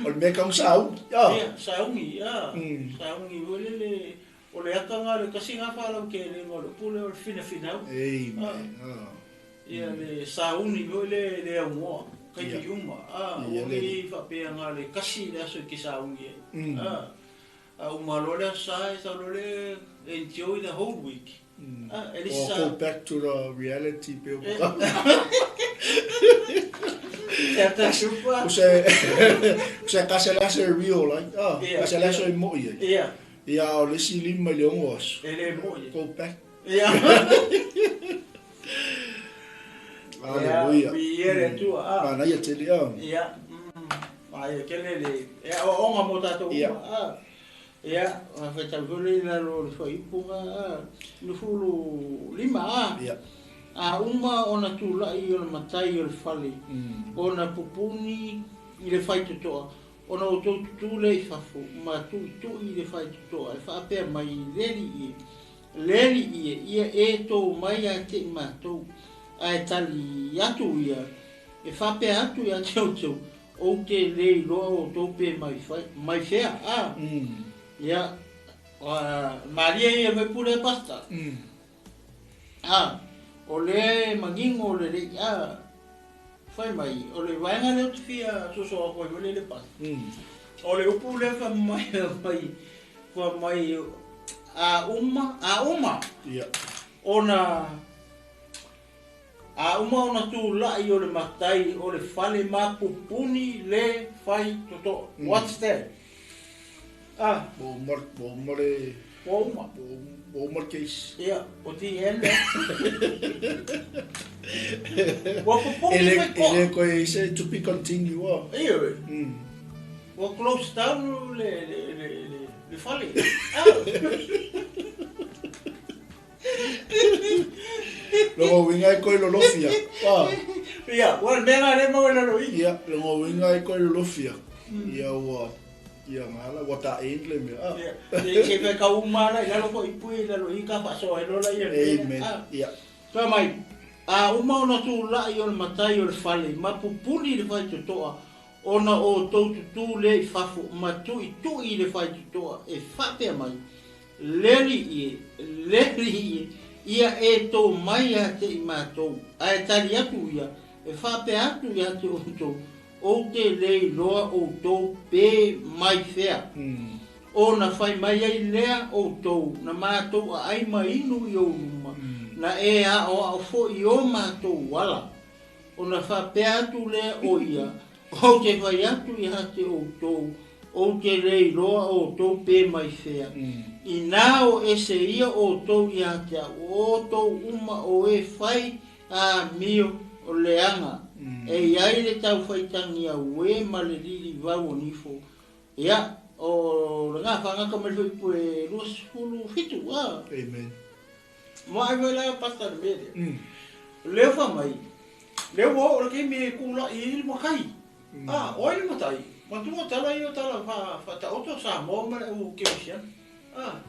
O le mea kau sauni. Ia, sauni, ia. Sauni foi lele, o le ata le tasi ga faalauteleina o le upu lea o le finafinau. Amen. Ia le sauni foi le le augoa taimi uma a ua nei faapea na o le tasi le aso e te sauni ai a a uma loa le aso sa e sau loa le enjoy the whole week a e le isi sa. Or go back to the reality pe ua Se kasi le aso e real ai a kasi le aso e mo'i ai. Ia a o le isi 5 i le 6 aso. E le mo'i. Go back. Ia. Aleluia. Ia le Atua. A. Manaia tele a. Ia. Ai kele le e aoaoga mo tatou uma. A. Ia, faafetai foi le i lalo o le fuaiupu a 25 a. Ia. A uma ona tulai o le matai o le fale, ona pupuni i le faitotoa, Ona outou tutū lea i fafo, ma tuʻituʻi i le faitotoa, e faapea mai, Le alii e, le alii e, ia e tō mai ia te i matou. Ae tali atu ia, e faapea atu ia te outou, Ou te le iloa outou pe mai mai fea, a? Ia, malie ia faipule e Pastor. A, o lea e manino lelei, a, fai mai, o le vaega lea ou te fia soso atu ai foi lele Pastor. O le upu lea fai mai, fai mai, a uma, a uma, ona, a uma ona tulai o le matai o le fale ma pupuni le fai toto. What's that? A. Ua uma, ua uma le... Ua uma. Ua uma le case. Ia, o the end. Ua pupuni fai toa. E le koe se to be continue. Ioe. Ua close down le, le, le, le fale. Logo uiga e koe lolofi aku. Ia, ua le mea lena lea e maua i lalo i i. Ia, logo uiga e koe lolofi aku. Ia ua, ia ngala, ua ta end le mea. Ia, se i fai kau uma la i lalo ko ipu i lalo i ka faasoa ai loa la ia le mea. Amen. Ia. Fai mai, a uma ona tulai o le matai o le fale, ma pupuni le faitotoa, ona outou tutū lea i fafo, ma tuʻituʻi le faitotoa, e faapea mai, Le alii e, le alii e, ia e tō mai ia te i matou, ae tali atu ia, e faapea atu ia te outou, Ou te le iloa outou pe mai fea. Ona fai mai ai lea outou, na matou aai ma inu i ou luma, na e aoao foi i o matou ala. Ona faapea atu lea o ia, Ou te fai atu ia te outou, ou te le iloa outou pe mai fea. Inā o ese ia outou ia te au, o outou uma o e fai amio leaga, e i ai le taufaitagi auē ma le lilivau o nifo. Ia, o le gafaga ka mai le fuaiupu e 27, a. Amen. Maʻi foi la pasta le mea lea. Lea fai mai, lea ua oo le taimi e kulaʻi ai le matai. A, o ai le matai? Matua tala ia o tala faataoto Samoa ma le au kerisiano. A,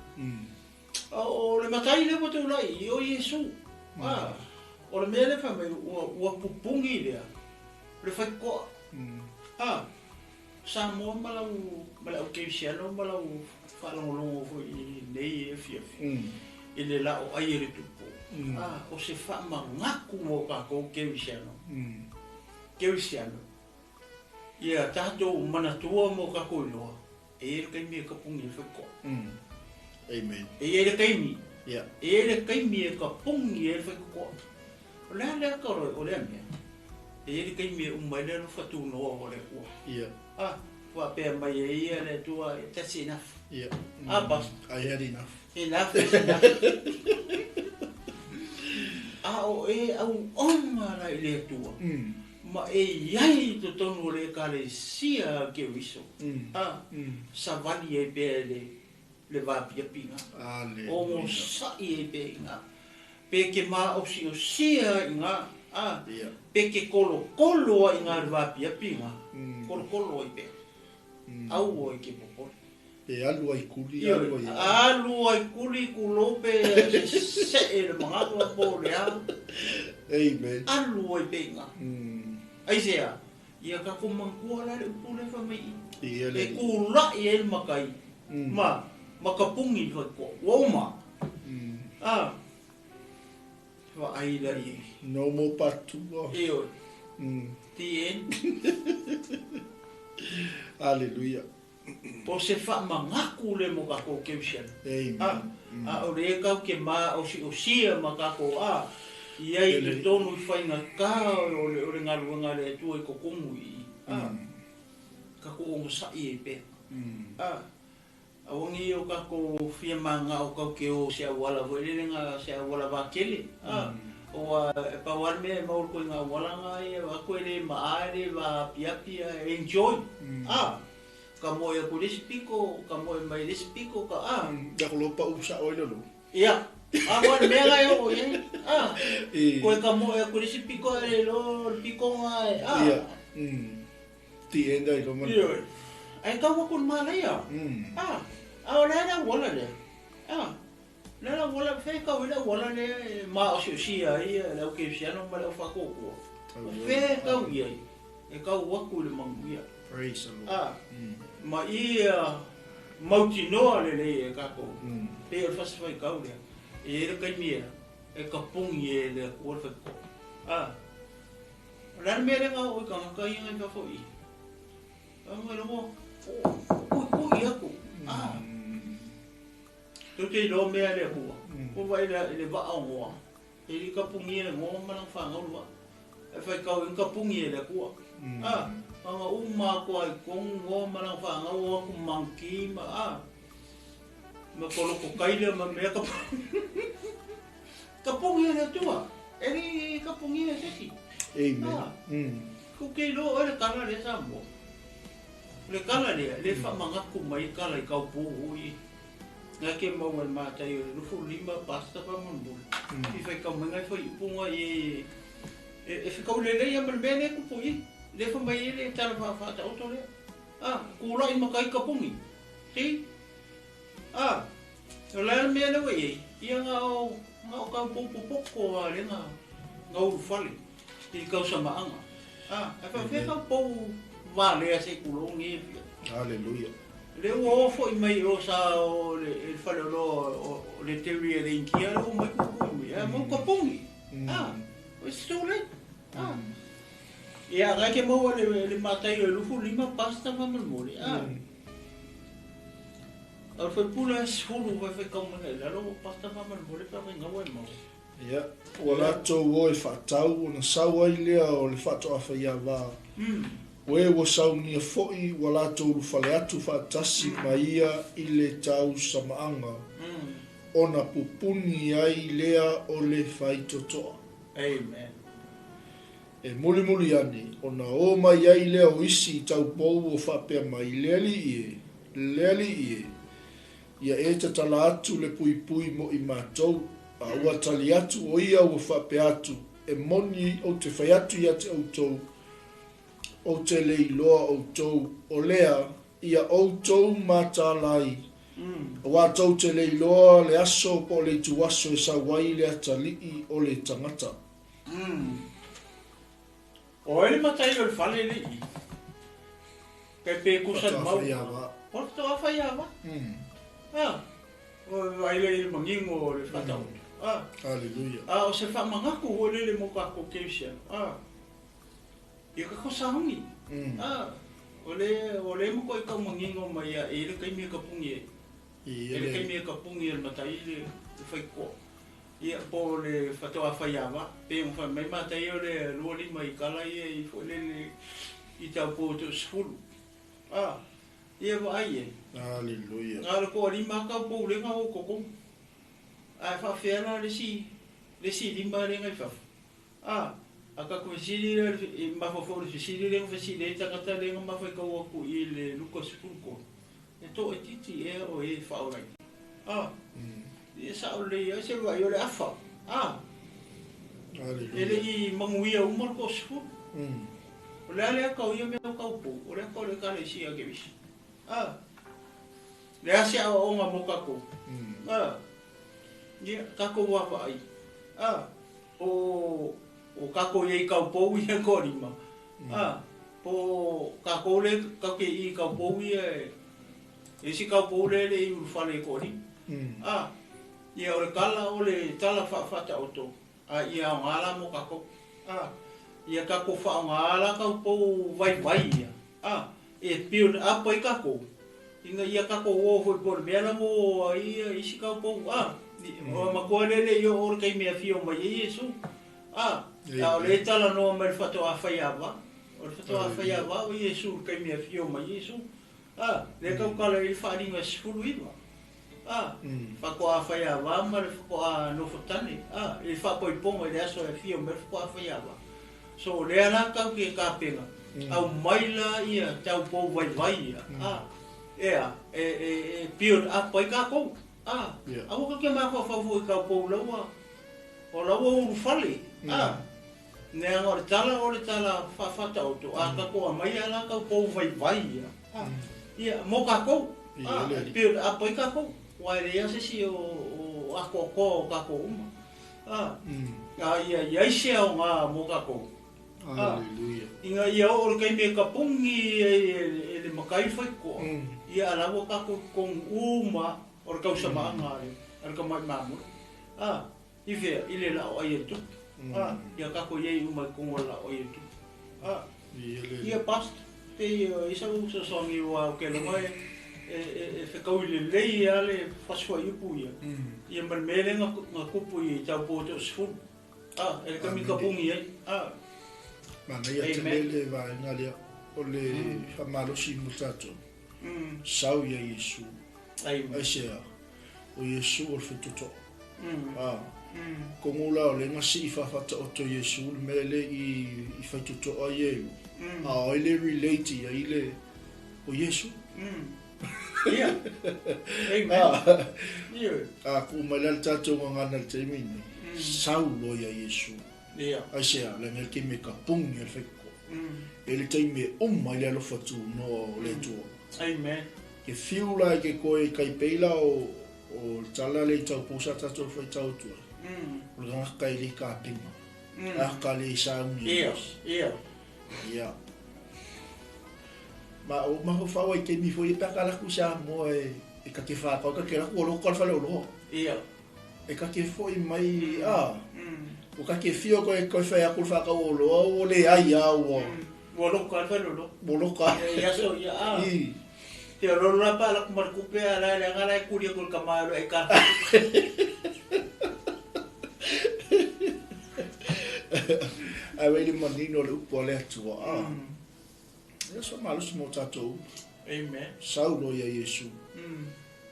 o le matai lea ua tulaʻi i o Iesu. A, o le mea lea fai mai, ua pupuni lea, le faitotoa. A, Samoa ma lau ma le au kerisiano ma lau faalogologo foi i lenei afiafi i le laoai e le Tupu, a o se faamanatu mo tatou kerisiano, kerisiano, ia tatou manatua mo tatou iloa e i ai le taimi e kapuni ai le faitotoa. Amen. E i ai le taimi, e i ai le taimi e kapuni ai le faitotoa. O le a lea ka o lea mea? E i ai le taimi e uma ai le alofa tunoa o le Atua. A, faapea mai e ia le Atua, that's enough. A, Pastor? I had enough. Enough is enough. A o e auauna la i le Atua, ma e i ai i totonu o le Ekalesia a Keriso, a, savali ai pea e le le vaapiapiga. Ogosaʻi ai pea i ina, pe ke maʻosiʻosia ai ina, a, pe ke kolokolo ai ina le vaapiapiga, kolokolo ai pea. Aua i ke popole. Pe alu ai kuli, alu ai. Alu ai kuli, kulou pe seʻe le magalo po o le a. Amen. Alu ai pea i ina. Aisea? Ia kākou manatua la le upu lea fai mai i. Ia le E kulaʻi ai le makai ma ma ka puni le faitotoa. Ua uma. A vaai la i. No more patua. Ioe. The end. Hallelujah. O se faamagaku lea mo kākou kerisiano. Amen. A, a o le kau ke maʻosiʻosia ma kākou a i ai i totonu i faigata o le galuega a le Atua i totonu i i. A, kākou ogosaʻi ai pea. A, auaneʻi o kākou fia magaʻo kau ke o se auala foi lele ga se auala vakele. A, ua e pau lava le mea e maua le koina auala ga ia aku e le maʻa e le vaapiapi ae enjoy. A, ka moe aku i le isi piko, ka moe mai i le isi piko, ka a. Ia ko lo pa'u sa'o ai le lo. Ia, a ua le mea la e oo i ai. A, E. koe ka moe aku i le isi piko ae le iloa o le piko ga e, a. Ia. The end ai lo mana. Ioe. Ae tau aku i le malaia. A, a o le a le auala lea? A, o le a le auala, fea e tau ai le auala lea e maʻosiʻosia ai le au kerisiano ma le au faatuatua? O fea e tau i ai? E tau aku i le manuia. Praise the Lord. A, ma ia mautinoa lelei e kākou, pei o le fasi faitau lea, e i ai le taimi e kapuni e le Atua le faitotoa. A, o le a le mea lea na oo i tagata ia na i fafo i i? Aua e loa, o kuʻikuʻi aku. A, tou te iloa mea a le Atua, ua vaai i le vaa o Noa, E le kapuni e le Noa ma lana fanau le vaa. Ae faitau ai kapuni e le Atua. A, ana uma atu lava i totonu Noa ma lana fanau o atu manukī ma, a, ma kolokokaila ma mea kapuni e le Atua. E le kapuni e se isi. Amen. A, kou te iloa oe le kala lea Samoa. O le kala lea, le faamanatu mai le kala i kaupō foi. Ngai ke maua e le matai o le 25 pasta faamolemole. I faitau mai ngai fuaiupu ngai e e fekau lelei lava ma le mea lea e tupu i i. Lea fai mai ai le tala faataoto lea. A, kulaʻi ma kai kapuni. See? A, o le a le mea lea ua i ai, ia na o na o kau pou popoto lava lea na na ulufale i le tausamaaga. A, ae faapefea kau pou valea se i tulou nei e fia. Hallelujah. Lea ua o foi mai o sa o le faleoloa o le Terry a le Initia lea ua omai tuitui mai ae mau kapuni. A, it's too late. A, ia ngai ke maua le matai o le 25 pasta faamolemole. A, o le faipule e 10 faifai mai i lalo o pasta faamolemole pe afai gaua e maua. Ia, ua latou o e faatau, ona sau ai lea o le faatoa faiava. O e ua saunia foʻi ua latou ulufale atu faatasi ma ia i le tausamaaga, ona pupuni ai lea o le faitotoa. Amen. E mulimuli ane, ona o mai ai lea o isi i taupou o faapea mai, Le Alii e, le Alii e, ia e tatala atu le puipui mo i matou, a ua tali atu o ia ua faapea atu, E moni ou te fai atu ia te outou, ou te le iloa outou, o lea, ia outou mataala ai, auā tou te le iloa le aso po o le ituaso e sau ai le atalii o le tagata. O ai le matai o le fale le i? Kai pe kusa le mau. Faatoa faiava. O le faatoa faiava. A, o vaai lea i le manino o le faataoto. A. Hallelujah. A o se faamanatu foi lele mo kākou kerisiano. A, ia kākou sauni. A, o le, o le matuai tau manino mai ia e i ai le taimi e kapuni ai. E i ai le taimi e kapuni ai le matai le faitotoa. Ia, po o le faatoa faiava, pei ona fai mai matai o le 25 i kala ia i foi lele i taupou e toasefulu. A, ia vaai e. Hallelujah. Na o le toalima lava taupou lea na o i totonu. Ae faapefea la le isi, le isi lima lea na i fafo? A, a tatou fesili lea i le mafaufau i le fesili lea na fesili ai le tagata lea na mafaitau atu i le Luka 13, e toaitiiti ea o e faaolaina? A, ia sao lelei lava se vaai o le afa. A, e le i manuia uma le toasefulu. O le a le ata o ia mea o taupou, o le ata o le Ekalesia Kerisi. A, le a se aoaoga mo tatou? A, ia tatou vaavaai. A, o o kākou i ai i kaupou ia toalima. A, Po o tatou lea tatou te i i taupou ia e isi taupou lea e le i ulufale i Toalima. A, ia o le tala o le tala faafaataoto, a ia aoga la mo tatou. A, ia tatou faaaoga la taupou vaivai ia, a, e build up ai tatou, ina ia tatou o foi po o le mea la ua o ai ia isi taupou, a, o matua lea e le i oo le taimi e afio mai ai Iesu. A, a o lea e talanoa mai le faatoa faiava. O le faatoa faiava o Iesu i le taimi e afio mai Iesu. A, lea e tautala i ai le faaaliga e 19. A, faatoa faiava ma le faatoa nofotane. A, i le faapoipoga i le aso e afio mai le faatoa faiava. So, o lea la tatou te tapena, aumai la ia taupou vaivai ia, a, ea, e, e, e build up ai tatou. A, aua tatou te mafaufau foi i taupou la ua, o la ua ulufale. A, Leaga o le tala o le tala faafaataoto, a tatou aumai a la taupou vaivai ia, a, ia, mo tatou, a, e build up ai tatou, aua e leai lava se isi o atoatoa o tatou uma, a, a ia i ai se aoga mo tatou, a, ina ia oo le taimi e tapuni ai e le matai le faitotoa, ia a la ua tatou i totonu uma o le tausamaaga a le tamai mamoe, a. I fea? I le la'o ai e le tupu. A, ia tatou i ai uma i totonu o le la'o ai e le tupu. A, ia Pastor, pei e i sau fesoasoani aua ou te iloa e, e, e, e fetaui lelei lava le fasifuaiupu ia, ia ma le mea lea na, na tupu i taupou toasefulu. A, e le taimi tapuni ai. A. Manaia tele le vaega lea o le faamalosi mo tatou. Sau ia Iesu. Aisea? O Iesu o le faitotoa. A. Kogu la o le ga sii faafaataoto Iesu le mea le i faitotoa ai e A o ai le relate i ai le o Iesu. Ia. Amen. Ia. A kuu mai la le tatou gagana i le taimi nei. Sau loa ia Iesu. Ia. Aisea? Leaga e le taimi e kapuni ai le faitotoa. E le taimi e uma ai le alofa tunoa o le Atua. Amen. Ke fiu la i ke koe i kai pei la o o le tala le i taupou sa tatou faitau atu ai. O le gagaka i le kapena. Gagaka le i sauni. Ia, ia. Ia. Ma o mafaufau ai taimi foi e pe a ka laku i Samoa e e ka te whakau, ka ke laku o loko ka le fale o loa. Ia. E ka te foi mai, a, o ka te fio koe koe whai aku le whakau o loa, o le ai a ua. Ua loka le fale o loa. Ua loka. Ia, ia so, ia, a. I. Te o lolo la pa la kumar kupe a la le anga la e kuri aku le kama e ka. Ai wei le manino le upu a le Atua, a. Ia so malosi mo tatou. Amen. Sau loa ia Iesu.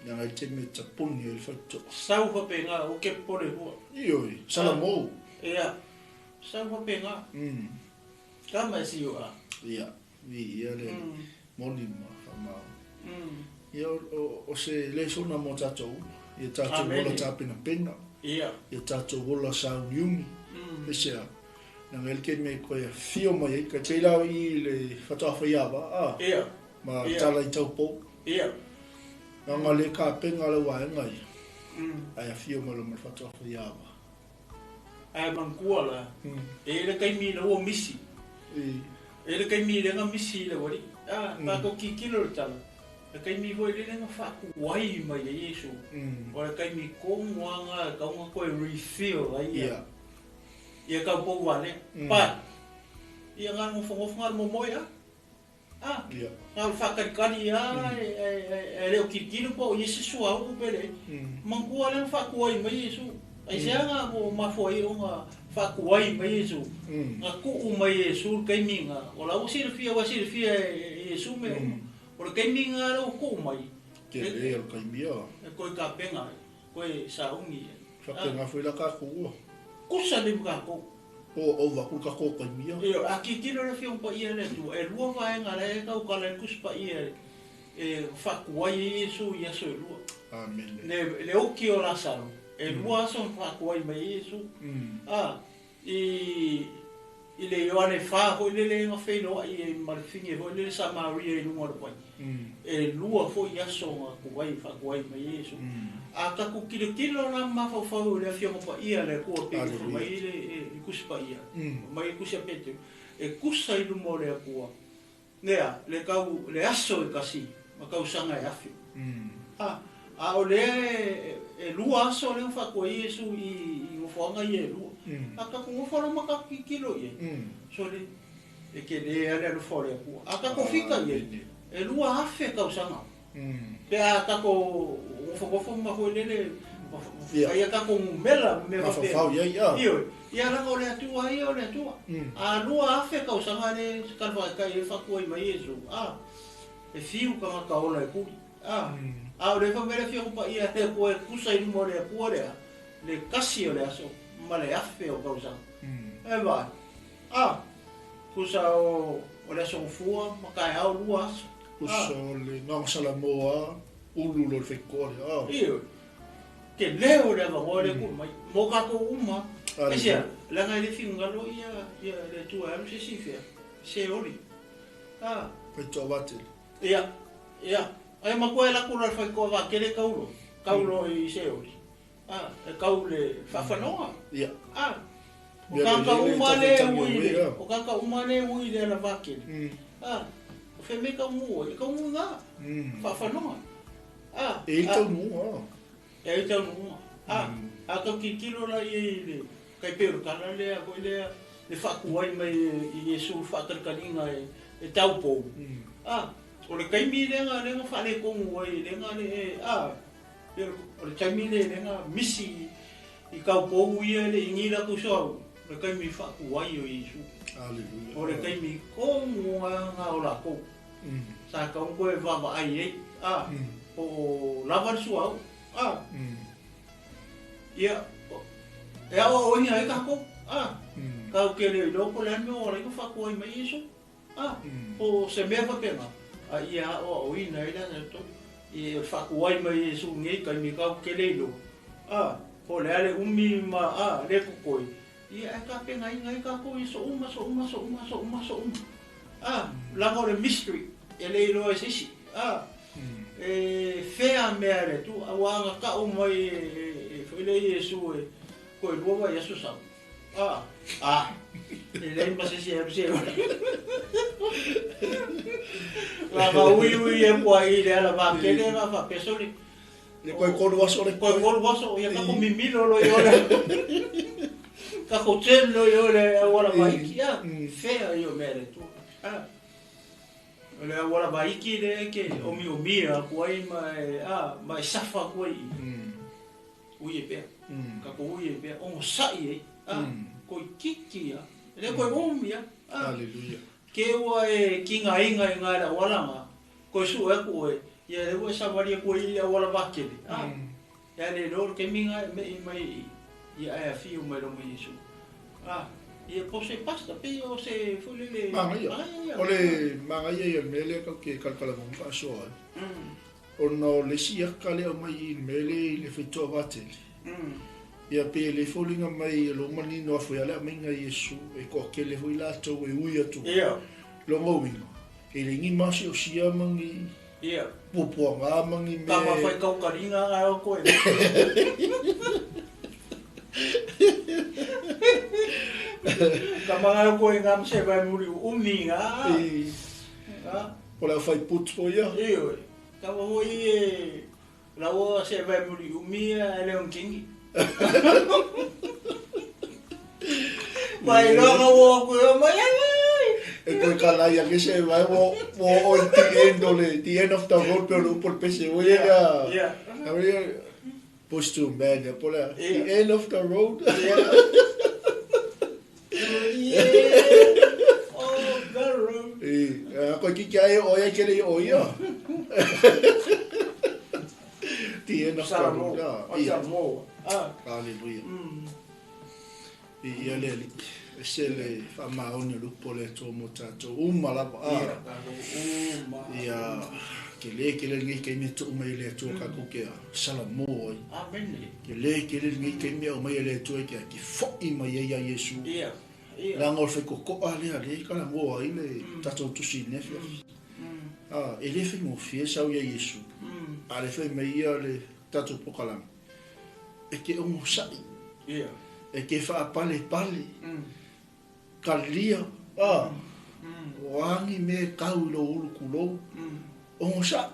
Leaga i le taimi e tapuni ai le faitotoa. Sau faapena, o ke popole hua. Ioe, Salamou. Ia, sau faapena. Come as you are. Ia, viia le moni ma whamao. Ia, o se lesona mo tatou, ia tatou ola tapenapena, ia tatou ola sauniuni, aisea, leaga e like me koe afio mai ai, kai tei la i le whatoa whaiava, a, ma tala i taupou. Nanga le kapenga lau vaega ia, ae afio mai loa ma le whatoa whaiava. Ae manatua la, e i ai le taimi ina ua misi. E i ai le taimi i lenga misi i le ualii. A, tatou tilotilo i le tala, le taimi foi lele na faatuai mai ai Iesu, o le taimi tonu lava lena e tatau ona toe refill ai ia, ia taupou valea. But, ia na nofonofo na le momoe lava. A, na o le faatalikali lava ae le o tilotilo po o i ai se suauu pe leai. Manatua lea na faatuai mai Iesu. Aisea na ua mafua ai ona faatuai mai Iesu? Na tuu mai e Iesu le taimi lena, o la ua silafia, ua silafia e Iesu mea uma. O le taimi lena lea ua tuu mai. Tele o le taimi a. E toe tapena ai, toe sauni ai. Faapena foi la tatou ua. Kusa nei ma tatou. Po o ova aku le tatou taimi a. Ioe, a tilotilo le Afioga Paia a le Atua, e lua vaega la e tautala ai le Tusi Paia e faatuai ai Iesu i aso e lua. Amene. Le oki o Lasaro, e lua aso na faatuai mai ai Iesu. A, i i le Ioane 4 foi lele na feiloai ai ma le fine foi lele Samaria i luga o le vai. E lua foi aso na tuai faatuai mai ai Iesu. A tatou tilotilo la ma mafaufau i le Afioga Paia a le Atua pei ona fai mai le Tusi Paia, fai mai le Tusi a Peteru, e tusa i luma o le Atua. Lea, le kau, le aso e kasi, ma kausaga e afe. A o lea e lua aso lea na faatua ai Iesu i nofoaga ia e lua. A tatou nofo loa ma tatou tilotilo i ai, sole, e tele lava le alofa o le Atua. A tatou fita i ai, e 2000 tausaga. Pe a tatou nofonofo ma foi lele, fai a tatou numera ma mea faapena. Ioe, ia leaga o le Atua ia o le Atua. A 2000 tausaga lea e kalafaetai ai faatua ai mai Iesu, a, e fiu tagata ola e tuli. A, a o lea fai mai le Afioga Paia a le Atua e tusa i luma o le Atua lea, le kasi o le aso ma le afe o tausaga. E vaai, a, tusa o le aso gafua ma taeao lua aso. Tusa o le Gagasalamo ulu lo le faitotoa lea. A. Ioe, te leo le avanoa lea tuu mai mo tatou uma. Aisea, leaga e le finagalo ia le Atua e alu se isi fea, se oli. A. Faitotoa vatele. Ia, ia. Ai matua e laku loa le faitotoa vatele tau loa, tau loa i Seoli. A, e tau le faafanoga. Ia. A, o tagata uma lea e ui i le, o tagata uma lea e ui i le ala vatele. A, o fea mea e taunuu ai? E taunuu i ina, faafanoga. A, E i ai taunuuga. E i ai taunuuga. A, a tau tilotilo la i ai i le tai pei o le tala lea foi lea le faatuai mai e Iesu le faatalikaliga e taupou. A, o le taimi lea na faaletonu ai lea na le a, o le taimi lea lea na misi i taupou ia e le i ni latou suauu, o le taimi faatuai o Iesu. Aleluia. O le taimi tonu lava o latou. Sa tatau ona toe vaavaai ai, a, po o lava le suauu, a. Ia, e aoaoina ai tatou, a. Tatou te le iloa po o le a le mea ua ala ai ona faatuai mai Iesu. A, po o se mea faapena, a ia aoaoina ai la tatou, i le faatuai mai Iesu nei taimi tatou te le iloa, a, po o le a le umi ma, a, le totoe, ia ae tapenaina ai tatou i aso uma, aso uma, aso uma, aso uma, aso uma. A, leaga o le mystery, e le iloa e se isi, a, e fea mea a le Atua, aua ana tau mai e foi lea Iesu e toe lua vaiaso sau. A, a, e leai ma se isi e alu se La ma ui ui e pua i le ala vakele la fa peso le. Le koe kolu aso le koe. Kolu aso ia ka ko mimilo lo i ole. Ka ko ten lo i ole au ala vaiki a. Fea i o mea le tu. A. O le au ala vaiki le ke omi omia aku ai ma e a ma e safa aku ai. Ui e pea. Ka ko ui e pea. Ongo sa'i e. A. Koi kiki a. Le koe omi a. Hallelujah. Ke ua e ki ngā inga i ngā le awalanga. Koe su e ku e. Ia le ua sa wari ku i awala vakele. A. Ia le lor ke minga e me i mai i aia fiu mai lo mai Yesu. A. Ia po se pasta pe o se fulele. Mangaia. O le mangaia ia mele ka ke kalkala mo fa so ai. O no le si aka le o mai i mele i le fitoa vatele. Ia pe le folinga mai lo mani no afu ia le minga Yesu e ko ke le hui la to e ui atu. Ia. Lo ngowinga. E le ngi masi o sia mangi. Ia. Pupuanga mangi me. Ka ma fai kau karinga ai o koe. Ka manga koe ngā mse vai muri umi ngā. O le fai putu po ia. Ioe. Ka mo i e laua se vai muri umi a le kingi. Mai longa wo koe mai ai. E koe ka lai a ke se vai wo o the end o le the end of the road pe o por pese o ia. Yeah. Push to man ya po la the end of the road. Yeah. Oh, the road. E koe ki kia e o ia ke le o ia. The end of the road. Ia. Hallelujah. Ia le se le whamaoni lupo le tō mō tātou uma lava. Ia ke le ke le ngi ke mea tō mai le tō ka koke a Salamo ai. Amen. Ke le ke le ngi ke mea o mai le tō ke a ki fo'i mai ai a Yesu. Ia. Langa o le whaikokoa lea le ka la ngoa ai le tātou tusi nefi. E le whai ngōwhia sau ia Yesu. A le whai mai ia le tātou pokalama. E ke ongo sa'i. Ia. E ke whaapale pale. Ka lia. O a ni mea e kau i lou ulu kulou, ogosaʻi.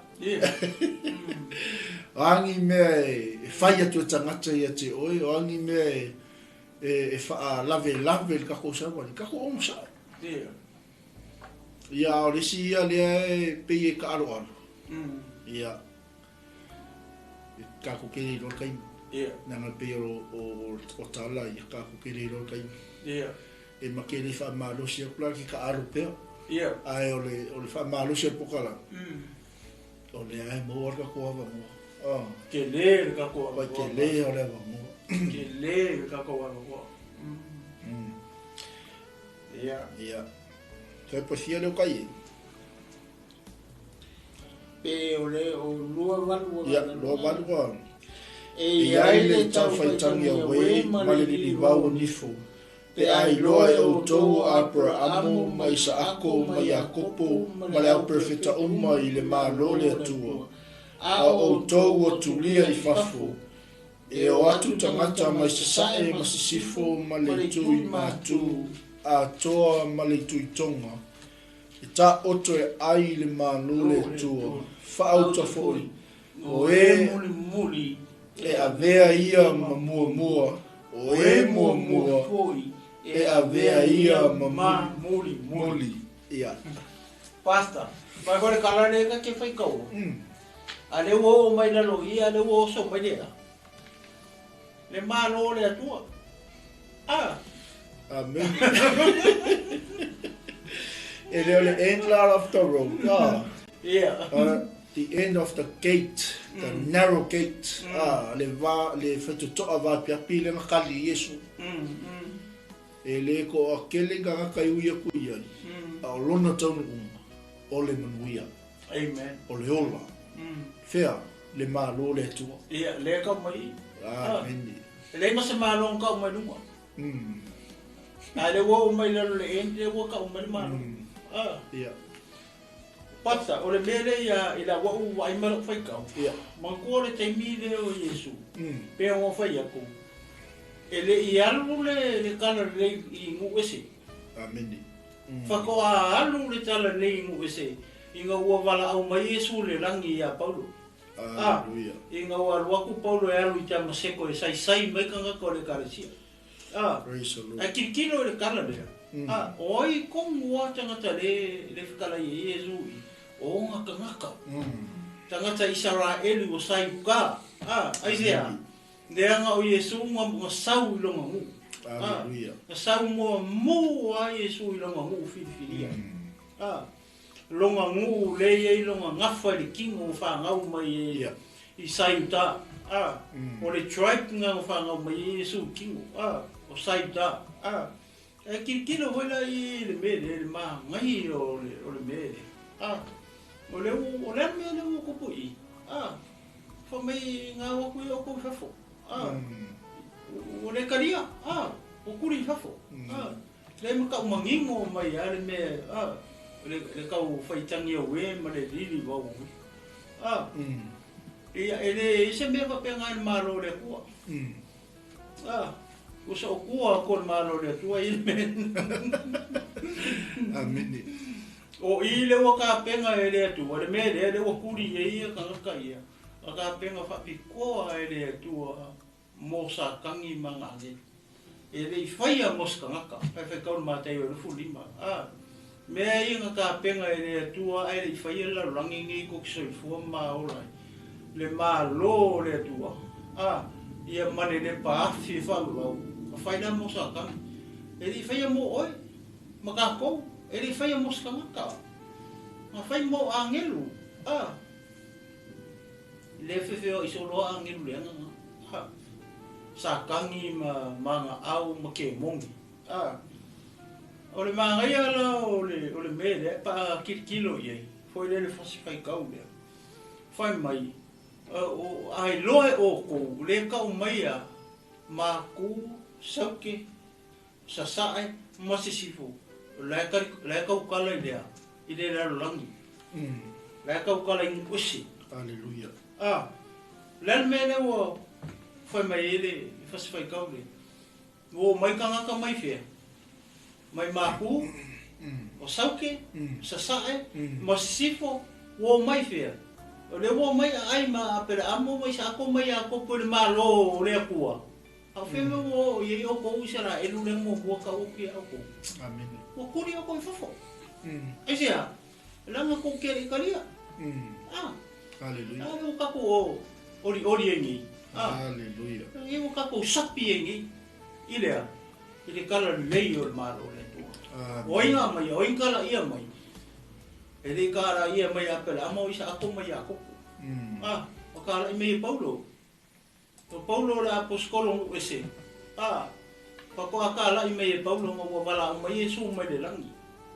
O a ni mea e fai atu e tagata ia te oe, o a ni mea e faalavelave i le takou savali, tatou ogosaʻi. Ia, a o le isi ia lea e pei e taaloalo, ia, e tatou te le iloa le taimi. Leaga e pei o tala ia, tatou te le iloa le taimi. E ma te le faamalosi atu la ke taalo pea. Ae o le faamalosi o le pokalame, o lea e maua le tatou avanoa. Tele le tatou avanoa. Ua tele o le avanoa. Tele le tatou avanoa. Ia. Ia. Toe pasia leo kai e. Pe o le o 28. Ia, 28. E i ai le taufaitagi a uē ma le lilivau o nifo, pe a iloa e outou o Aperaamo ma Isaako ma Iakopo ma le au perofeta uma i le Malo le Atua, a o outou ua tulia i fafo, e o atu tagata mai sasae ma sisifo ma le itu i Matu atoa ma le itu i Tonga, e taoto e ai i le Malo le Atua, faauta foi, o e mulimuli e avea ia ma muamua, o e muamua e avea ia ma mulimuli. Ia. Pastor, mai foi le kala le ka ke fai kau. A le ua oo mai lalo i, a le ua oso mai lea. Le Malo le Atua. Ah. Amen. E le o le end la of the road. Ah. Yeah. The end of the gate, the narrow gate. Ah, le va le whaitotoa va piapi le ngakali Yesu. E le ko a kele ngā kai uia ku ia. A o lona taunu uma, o le manuia. Amen. O le ola. Fea, le Malo le Atua. Ia, le ka mai. Amen. Le ma se malo ka mai lunga. A le ua o mai lalo le en, le ua ka mai le malo. Ah. Ia. Pata, o le mea le ia i la ua u ai malo fai kau. Ia. Mangkua le taimi le o Yesu. Pe o fai aku. E le i alu le kala le i ngu ese. Amen. Whako a alu le tala le i ngu ese. I ngā ua wala au mai Yesu le rangi ia Paulo. Hallelujah. I ngā ua alu aku Paulo e alu i te amaseko e sai sai mai kanga ko le karesia. Praise the Lord. A kirikiro le kala lea. Oi kongu a tangata le whakala i Yesu i. O ngaka ngaka. Tangata Israeli o sai uka. Aisea. Leanga o Yesu nga sau i longa ngu. Hallelujah. Nga sau mua mua a Yesu i longa ngu filifilia. Longa ngu le ia i longa ngafa i le kingo o whangau mai e i Saiuta. O le tribe nga o whangau mai e Yesu kingo. O Saiuta. E kirikiro hoi la i le mele, le maa ngai o le mele. O le mele o kupu i. Wha mai ngā waku i o kou whafo. O le karia. O kuri whafo. Le maka umangingo mai a le mea. Le kau whaitangi o we ma le riri wau. Ia e le ise mea whapenga le malo le kua. Usa o kua ko le malo le atua i le mea. Amen. O i le ua ka penga e le atua, le mea le ua kuri e ia kangaka ia. A ka penga whapikoa e le atua mō sa kangi ma ngā. E le i whaia mō sa kangaka, pai whai kaunu mātai o rufu lima. Mea ia ngā ka penga e le atua, e le i whaia la rangi ngi ko ki soifua mā orai. Le malo le atua. Ia mane le paafi e whalulau. A whai la mō sa kangi. E le i whaia mō oe, ma ka kou, e le i whaia mō sa kangaka. Ngā whai mō angelu. Le whewheo i soloa angelu le anga. Sa kangi ma ngā au ma ke mongi. O le maangaia la o le mea lea, pa kirikilo i ai. Foi le fasi whai kau lea. Whai mai, ai loa e o kou, le kau mai a māku, sauke, sasae, ma sisifo. Le kau kala i lea, i le lalo langi. Le kau kala i ngusi. Hallelujah. Le mea lea ua whai mai e le fasi whai kau lea. O mai kangaka mai whea. Mai māku, O Sauke, Sasae, ma Sisifo, ua omai fea? O lea ua omai aai ma Aperaamo ma Isaako ma Iakopo i le Malo o le Atua. A o fea mea ua oo i ai outou Isaraelu lea muamua tau atu ia outou? Amene. Ua tuli outou i fafo. Aisea? Leaga tou te le i talia. A. Haleluia. A lea ua tatou o olioli ai nei. A. Haleluia. Lea ua tatou sapi ai nei i le a? I le tala lelei o le Malo o le Atua. O ai na aumaia? O ai na talaia mai? E le i talaia mai e Aperaamo, o Isaako ma Iakopo. A, ua talai mai e Paulo. O Paulo o le aposetolo nuu ese. A, faatoa talai mai e Paulo ona ua valaau mai Iesu mai le lagi.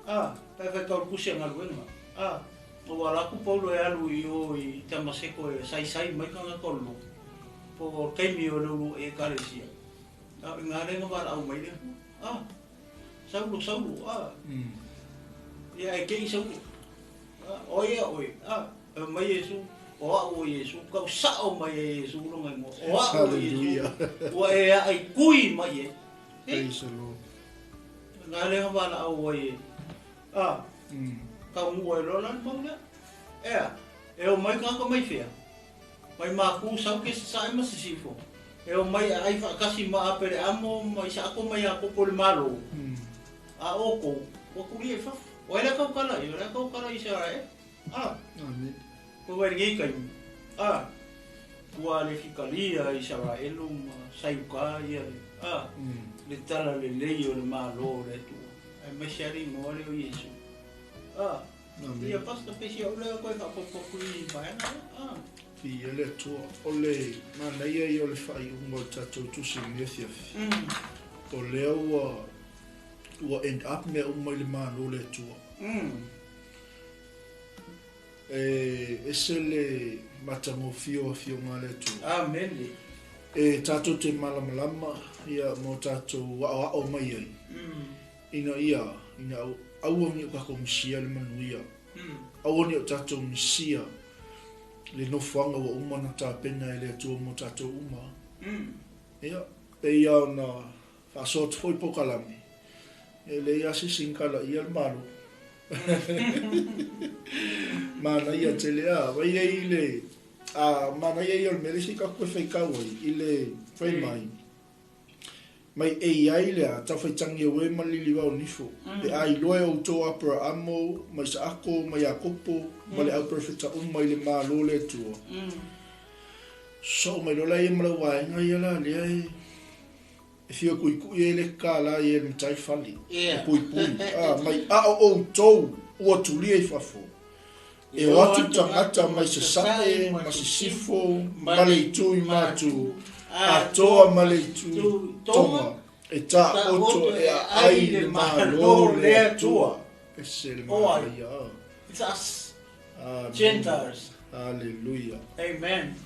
A, pe afai tau le tusi a galuega. A, na ua ala atu Paulo e alu i o i Tamaseko e saisai mai tagata o le lotu, po o le taimi o le uluai Ekalesia. A, o i ina lea na valaau mai le Atua. A, Saulo, Saulo, a, ia e kei Saulo. A, o ai ea oe? A, fai mai Iesu, o a'u o Iesu, kau sa'o mai e Iesu lona igoa, o a'u o Iesu, ua e a'i kui mai ai. Praise the Lord. Nga lea na valaau ai e, a, taunuu ai loa la le mau lea. Ea, e omai tagata mai fea? Mai Maku, Sauke, Sasae ma Sisifo. E omai e ʻai faatasi ma Apereamo ma Isaako ma Iakopo i le Malo. A ʻoukou, ua kulia i fafo. O ai lea tautala ai? O lea tautala i Isaraele. A. Amen. Ko wai lenei taimi? A. Ua le fikalia Isaraelu ma Saiuka ia le, a, le tala lelei o le Malo o le Atua. Aemaise lava le igoa lea o Iesu. A. Amen. Ia Pastor, pei au lea koe faaopoopo atu i vaega lea. A. Viia le Atua. O le manaia ia o le faaiuga o le tatou tusi i lenei afiafi. O lea ua ua end up mea uma i le Malo o le Atua. E ese le matagofie o Afioga a le Atua. Amene. E tatou te malamalama ia ma o tatou aoao mai ai, ina ia, ina aua ne i o tatou misia le manuia, aua ne i o tatou misia le nofoaga ua uma ona tapena e le Atua mo tatou uma. Ia, pei lava ona faasoa atu foi polokalame, e leai lava se isi na kalaia le Malo. Manaia tele a, vai ai i le, a, manaia ia o le mea le isi tatou toe faitau ai, i le fai mai, mai ai le a, taufaitagia ue ma le liliva o nifo, pe a iloa e outou Aperaamo, ma Isaako, ma Iakopo, ma le auperofeta uma i le Malo o le Atua. Soo mai loa la ia ma lau vaega ia la lea e, e fia kuikui ai le kālā i e le matai fale, e puipui, a, mai ao outou ua tulia i fafo. E o atu tagata mai Sasae, ma Sisifo, ma le itu i Matu, atoa ma le itu i Tonga, e taoto e aai i le Malo o le Atua. Ese le manaia. It's us. Amen. Gentiles. Hallelujah. Amen.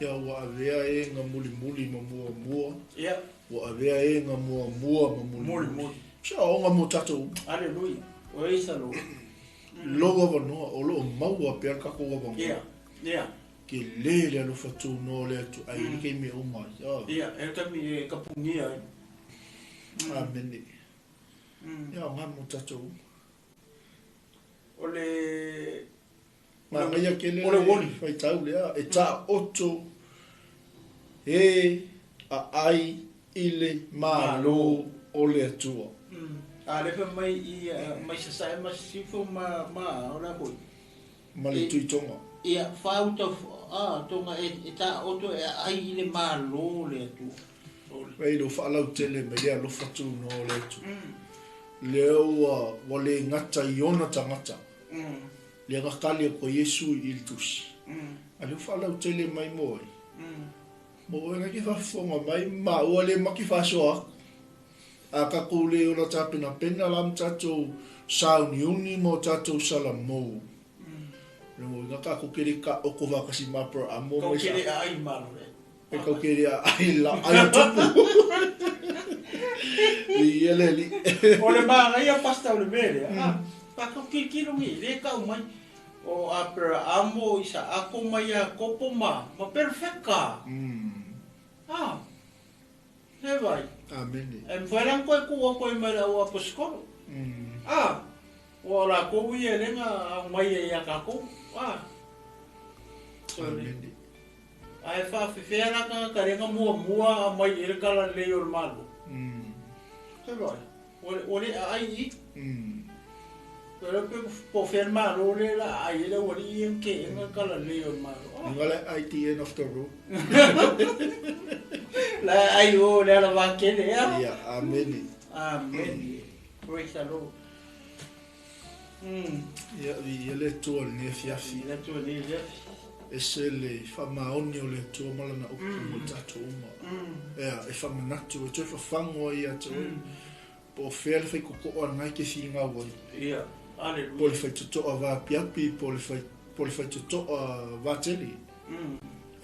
Ia ua avea e nga mulimuli ma muamua. Ia. Ua avea e nga muamua ma mulimuli. Mulimuli. Sia o nga mo tatou. Hallelujah. Praise the Lord. Lou avanoa, o loo maua pea le tatou avanoa. Ia. Ia. Ke le le alofa tūnoa o le Atua, ai le keimi e uma ai. Ah. Ia, e taimi e kapungia ai. Amene. Ia, o nga mo tatou uma. O le Manaia kele O le uoli. faitau lea, e taoto e aai i le Malo o le Atua. A le fai mai i mai Sasae ma Sisifo ma ma o la foi. Ma le Tuitoga. Ia, faauta a tonga e taoto e aai i le Malo o le Atua. Mai lou faalautele mai le alofa tūnoa o le Atua. Lea ua ua le gata i ona tagata. Lea na kali atu ai Iesu i le tusi. A lea ua faalautele mai mo ai? Mo oe na ke faafofoga mai ma ua le maki faasoa atu. A tatou le ola tapenapena la ma tatou sauniuni ma o tatou salamou. Lona uiga tatou te le taoto faatasi ma Aperamo ma Kau kele Isaako. aai malo le. E kau kele aai la ai o tupu. Viia le Alii. O le manaia pastor o le mea lea, a, tatou tilotilo nei, le tau mai o Aperaamo, Isaako ma Iakopo ma, ma Perefeka. A, Se vai. Amene. E mawhai lang koe kua koe mai le au aposikolo. A, ua o lakou ia le na au mai e ia kākou. A. Amene. Ae faafefea la tagata le na muamua aumai i ai le talalelei o le Malo? Se vai, ua le aai i i. Pe iloa pe po o fea le Malo lea o le a aai ai le aualii ia na teena le talalelei o le Malo. Luga le aai the end of the road. La e aai i o i le alavatele, ea? Ia, amene. Amene. Praise the Lord. Ia, viia le Atua i lenei afiafi. Viia le Atua i lenei afiafi. Ese le faamaoni o le Atua ma Lana upu mo i tatou uma. Ea, e faamanatu, e toe fafago ai ia te oe, po o fea le faikokoa lena e te finau ai. Ia, aleluia. Po o le faitotoa vaapiapi, po o le fai, po o le faitotoa vatele.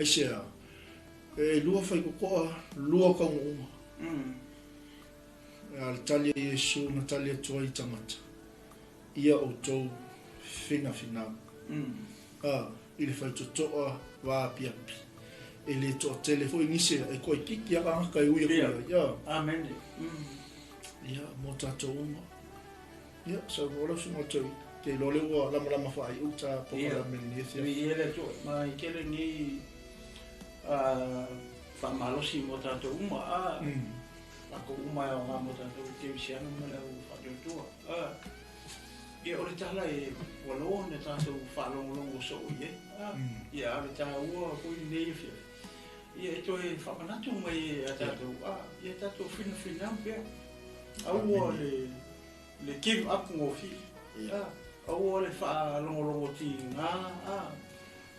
Aisea, e lua faikokoa, lua taunuuga. A o le tali a Iesu na tali atu ai i tagata, Ia outou finafinau. A, i le faitotoa vaapiapi. E le toatele foi nisi e toaitiiti a tagata e ui atu i ai. Ia. Amene. Ia, mo tatou uma. Ia, saunoa lau susuga tau te iloa lea ua lamalama faaiu ta polokalame i lenei afiafi. Ia, viia le Atua. Ma i tele nei faamalosi mo tatou uma. A. Latou uma e aoga mo tatou kerisiano ma le au faatuatua. A, ia o le tala e ua loa ona tatou faalogologo soo i ai. A, ia a o le taua foi lenei afiafi, ia e toe faamanatu mai e a tatou, a, ia tatou finafinau pea. Aua le le give up gofie. A, aua le faalogologo tiga, a,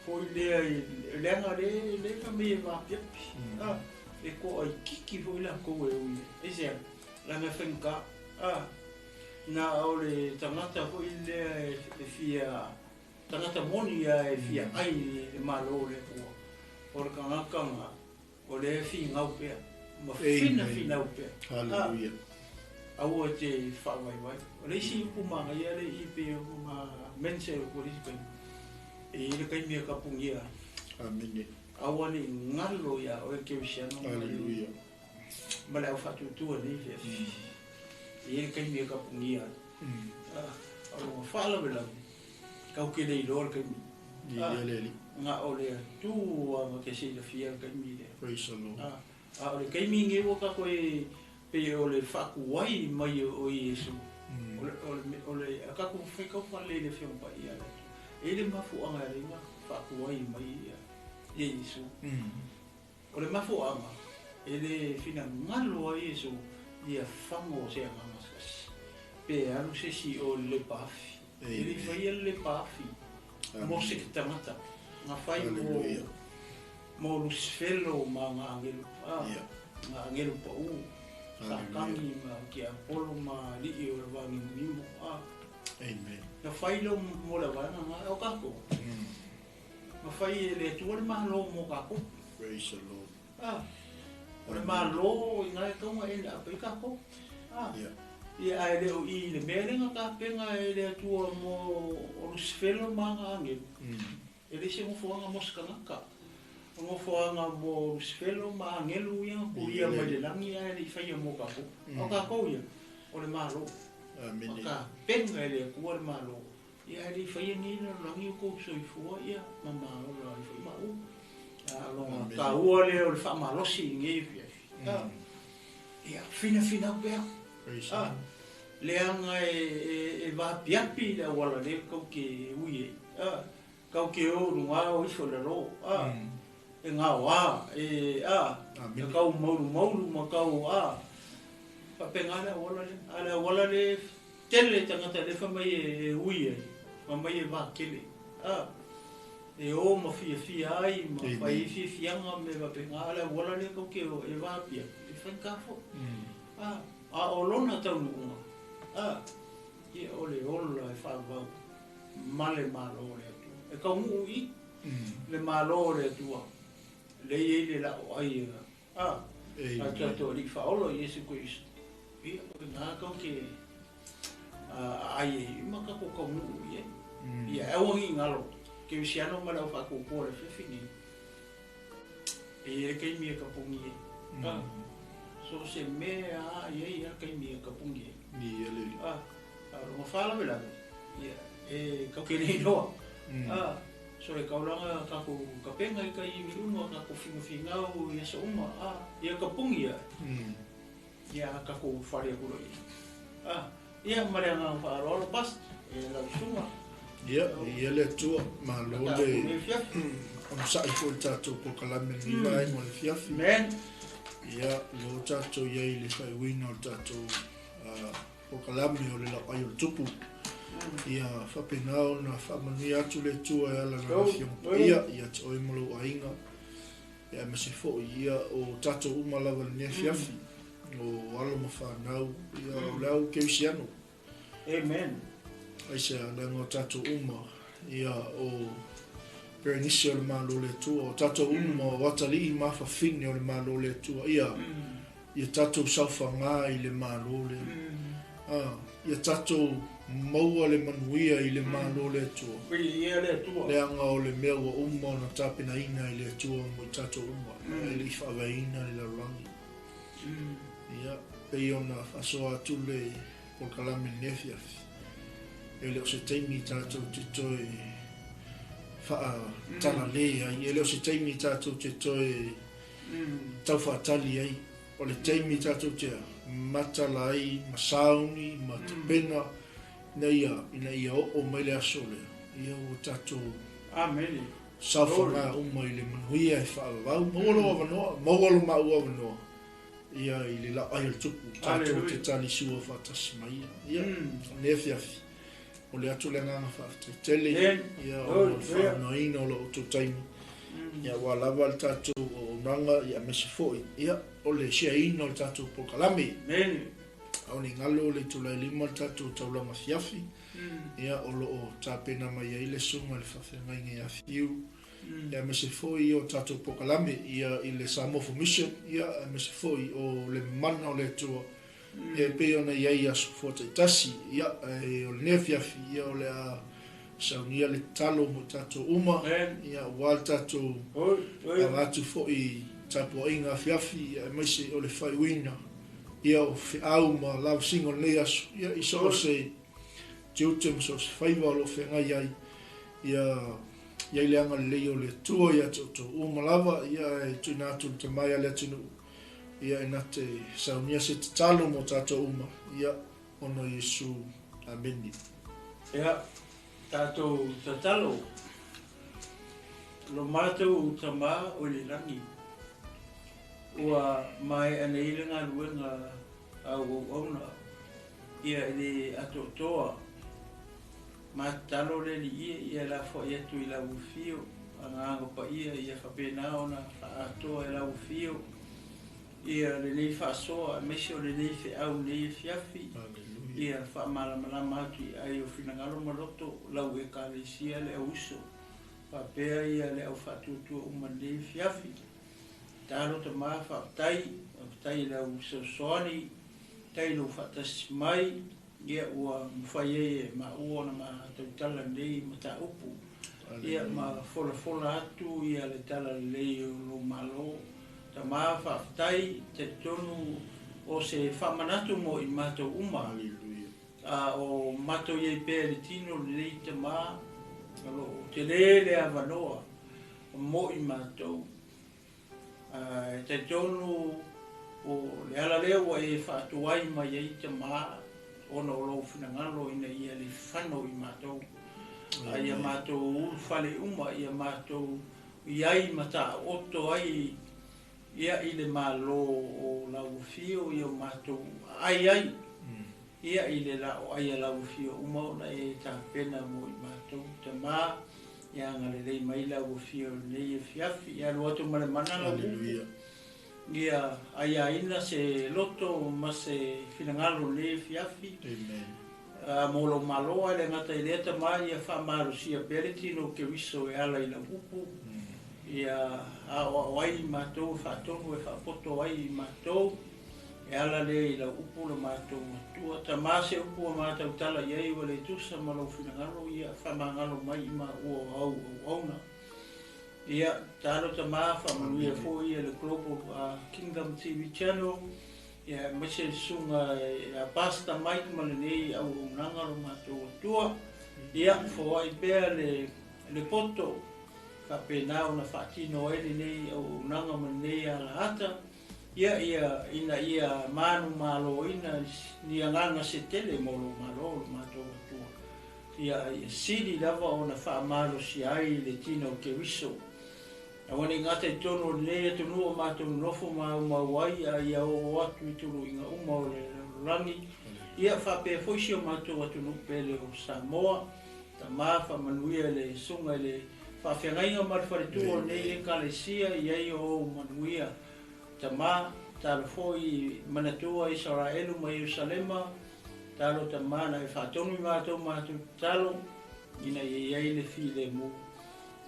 foi lea i leaga le le fai mai e vaapiapi, a, e toaitiiti foi latou e ui ai. Aisea? Leaga e faigata, a, na o le tagata foi lea e fia tagata moni a e fia ai i le Malo o le Atua, o le tagata na o lea e finau pea ma finafinau pea. Hallelujah. Aua e te faavaivai. O le isi upu manaia lea i pei ona mention atu i le isi taimi, e i ai le taimi e tapunia ai. Amene. Aua ne i galo ia oe kerisiano ma le Hallelujah. ma le au faatuatua i lenei afiafi. E i ai le taimi e tapunia ai. A o lona faalavelave, kau ke le iloa le taimi. Viia le Alii. Na o le Atua na te silafia le taimi lea. Praise the Lord. A o le taimi lenei ua tatou e pei o le faatuai mai o Iesu. O le, o le, o le, a tatou faitau faalelei i le Afioga Paia a le Atua. E i ai le mafuaaga e ala ai ona faatuai mai ia Iesu. O le mafuaaga e le finagalo ai Iesu ia fago se agaga se tasi, pe alu se isi o le lepa afi. E le i faia le lepa afi mo se tagata, na fai mo mo Lusifelo ma ana agelu, a, ana agelu pau, Satani ma Tiapolo ma alii o le vanimonimo, a. Na fai leo mo le vaega na, o tatou. Na fai e le Atua le Malo mo tatou. Praise the Lord. A, o le Malo i na e tau na end up ai tatou. A, ia ae le o i le mea lea na tapena e le Atua mo o Lusifelo ma ana agelu. E le se nofoaga mo se tagata. O nofoaga mo Lusifelo ma agelu ia na kuia mai le lagi ae le i faia mo tatou. A o tatou ia, o le Malo. Amene. Na tapena e le Atua le Malo. Ia ae le i faia nei lalolagi o tou soifua ia ma maola ai foi maua. A o lona taua lea o le faamalosi i lenei afiafi. A, ia finafinau pea. A, leaga e vaapiapi le auala lea tou te ui ai. A, tou te o i luga o ifo i lalo. A, e gaoa, e, a, e tau maulumaulu ma tau, a, faapena le auala lea. A o le auala lea Tele tagata lea fai mai e ui ai, fai mai e vatele, a, e o ma fiafia ai ma fai ai fiafiaga ma mea faapena, a o le auala lea tou te o e vapia, e faigata foi. A, a o lona taunuuga, a, ia o le ola e faavavau ma le Malo o le Atua. E taunuu i le Malo o le Atua, lea e i ai le laoai a, a le tatou Alii Faaola o Iesu Keriso. Ia, o lena tou te aai ai ma tatou taunuu i ai. Ia, e aua ne i galo kerisiano ma le au faatuatua i le afiafi nei. E i ai le taimi e tapuni ai. So o se mea a i ai a taimi e kapugi ai. Ia le alii. A, a o lona faalavelave, ia, e kau ke le iloa. A, so e kaulaga tatou tapena i taimi uma, tatou finafingau i aso uma, a, ia kapugi ae. Ia, a tatou fale atu loa i ai. A, ia, ma le agaga faaaloalo, Pastor, e lau susuga. Ia, ia le Atua, malo le onosai foi i le tatou polokalame i lenei vaega o le afiafi. Amen. Ia, lea ua tatou i ai i le faaiuina o le tatou polokalame o le Lauai o le Tupu. Ia faapena ona faamanuia atu le Atua e ala i Lana Afioga Paia ia te oe ma lou aiga, ia aemaise foi ia o tatou uma lava i lenei afiafi, o alo ma fanau, ia o le au kerisiano. Amen. Aisea, leaga o tatou uma, ia o Perenisi o le Malo o le Atua, o tatou uma o atalii ma afafine o le Malo o le Atua, ia, ia tatou saofaga i le Malo lea. A, ia tatou maua le manuia i le Malo o le Atua. Viia le Atua. Leaga o le mea ua uma ona tapenaina e le Atua mo i tatou uma, e le i faavaeina le lalolagi. Ia, pei ona faasoa atu le polokalame i lenei afiafi, e le o se taimi tatou te toe faatalale ai, e le o se taimi tatou te toe taufaatali ai, o le taimi tatou te matala ai ma sauni ma tapena ina ia, ina ia oo mai le aso lea, ia ua tatou Amene. saofaga uma i le manuia e faavavau. Maua lou avanoa, maua lo maua avanoa ia i le lauai o le Tupu, tatou te talisua faatasi mai ia. Ia, lenei afiafi, momoli atu le agaga faafetai tele ia ona o le faaaogaina o lo outou taimi, ia aua lava le tatou auaunaga, ia aemaise foi ia o le share-ina o le tatou polokalame. A o ne i galo le itula e 5 le tatou taulaga afiafi, ia o lo o tapena mai ai le susuga i le faafeagaiga ia Fiu, ia aemaise foi o tatou polokalame ia i le Samoa for Mission, ia aemaise foi o le mana o le Atua, ia e pei ona i ai i aso foa taitasi, ia e o lenei afiafi, ia o le a saunia le tatalo mo i tatou uma, ia aua le tatou aga atu foi i tapuaiga afiafi, ia aemaise o le faaiuina ia o feau ma lavasiga o lenei aso, ia i so o se tiute ma so o se faiva o lo o feagai ai, ia i ai le agalelei o le Atua ia te outou uma lava, ia e tuuina atu le tamai a le atunuu, ia e na te saunia se tatalo mo tatou uma, ia ona o Iesu. Amene. Ia, tatou tatalo, Lo matou Tama o i le lagi, ua maea nei le galuega a ou auauna, ia i le atoatoa. Ma tatalo le Alii e ia lafoai atu i lau afio, agaga paia ia faapena ona faaatoa e lau afio ia lenei faasoa aemaise o lenei feau nei afiafi, ia faamalamalama atu i ai o finagalo ma loto lau Ekalesia le auuso, faapea ia le au faatuatua uma lenei afiafi. Tatalo Tama, faafetai, faafetai i lau fesoasoani, faafetai i lou faatasi mai. Ia ua mafai ai e maua ona ma tautala lenei mataupu, ia ma folafola atu ia le talalelei o lou Malo. Tama, faafetai, talitonu o se faamanatu mo i matou uma. A o matou i ai pea i le tino lenei Tama, o lo o tele le avanoa mo i matou. E talitonu o le ala lea ua e faatuai mai ai Tama ona o lou finagalo ina ia le fano i matou, a ia matou ulufale uma, ia matou i ai ma taooto ai ia i le Malo o lau Afio, ia matou aai ai ia i le laoai a lau Afio uma ona e tapena mo i matou. Tama, Ia agalelei mai lau Afio i lenei afiafi, ia alu atu ma le mana lau upu, ia aiaina se loto ma se finagalo i lenei afiafi, mo lou Malo, ae le gata i lea Tama, ia faamalosia pea le tino o Keriso e ala i lau upu, ia aoao ai i matou e faatonu e faapoto ai i matou, E ala lea i lau upu lo matou matua. Tama se upu ua matau tala i ai ua le tusa ma lou finagalo, ia faamagalo mai i maua o au auauna. Ia, talo Tama, faamanuia foi ia le Global Kingdom TV Channel, Ia, aemaise le susuga ia Pastor Mike ma lenei auaunaga lo matou Atua. Ia, foai pea le, le poto faapena ona faatino ai lenei auaunaga ma lenei alaata, ia, ia, ina ia manumaloina ni agaga se tele mo lou Malo lo matou Atua. Ia, ia sili lava ona faamalosia ai le tino o Keriso. Aua ne i gata i totonu o lenei atunuu o matou nonofo maumau ai, a ia oo atu i tuluiga uma o le lalolagi, ia faapea foi si o matou atunuu pele o Samoa. Tama, faamanuia i le susuga i le faafeagaiga ma le faletua o lenei Ekalesia, i ai o ou manuia. Tama, talo foi i manatua Isaraelu ma Ierusalema, talo Tama na e faatonu i matou matou tatalo, ina ia i ai le filemu.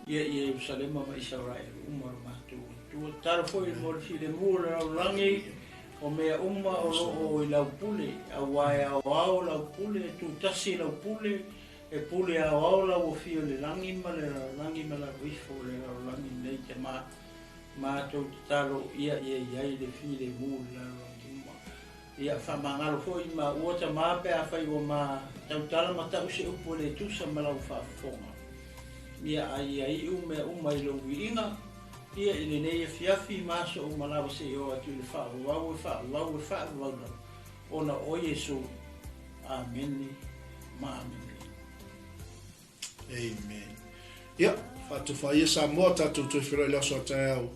Ia i Ierusalema ma Isaraelu uma lo matou Atua. Tatalo foi mo le filemu o le lalolagi, o mea uma o lo o i lau pule, auā e aoao lau pule, e tutasi lau pule, e pule aoao lau afio i le lagi ma le lalolagi ma lalo ifo o le lalolagi lenei te ma matou tatalo ia ia i ai le filemu o le lalolagi uma. Ia faamagalo foi i maua tama pe afai ua ma tautala ma tau se upu e le tusa ma lau faafofoga. Ia a ia iu mea uma i lou viiga, ia i lenei afiafi ma aso uma lava seia oo atu i le faavavau e faavavau e faavavau lava, ona o Iesu. Amene ma amene. Amen. Ia, faatofa ia Samoa tatou toe feiloai i le aso a taeao.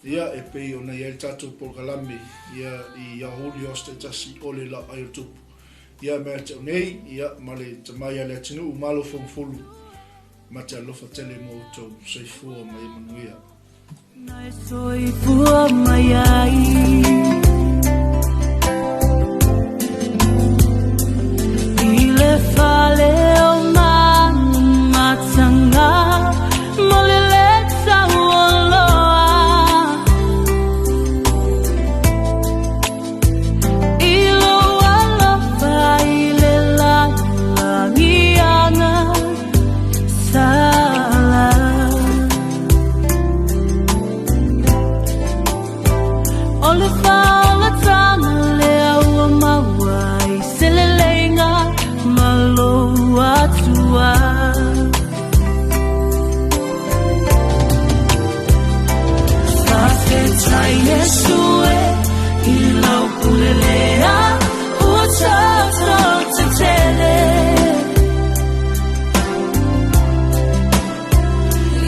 Ia, e pei ona i ai le tatou polokalame, ia, i aoauli o aso taitasi o le laai o le tupu. Ia, mea te au nei, ia, ma le tama ia Leatinuu, malo Fongafulu, ma te alofa tele mo outou soifua ma ia manuia. Na e soifua mai ai. I le fale o manu matanga mo le le taualoa. I lou alofa i le lagilagi aga sala. O le faolataga lea ua maua i se leleiga ma lou Atua. Faafetai Iesu e i lau pule lea ua taoto tetele.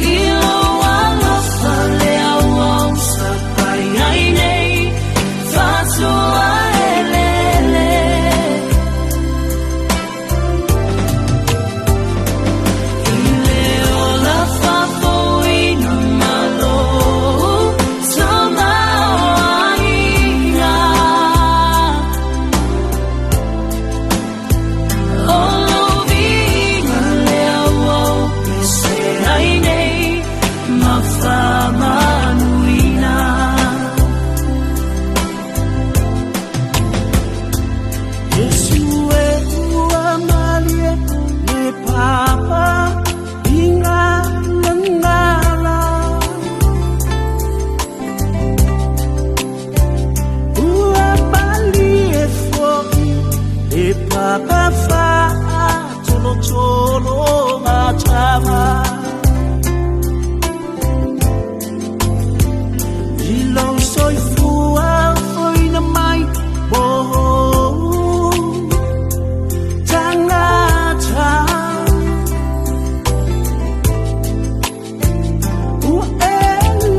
I lou alofa lea ua ou sapai ai nei, fatua eleele. I le ola faafouina ma lou tamaoaiga. O lou viiga lea ua ou pese ai nei ma faamanuina. Iesu e ua malie le papa i ngalangala. Ua malie foi le papa faatolotolo matama. I lou soifua foina mai mo tagata. Ua e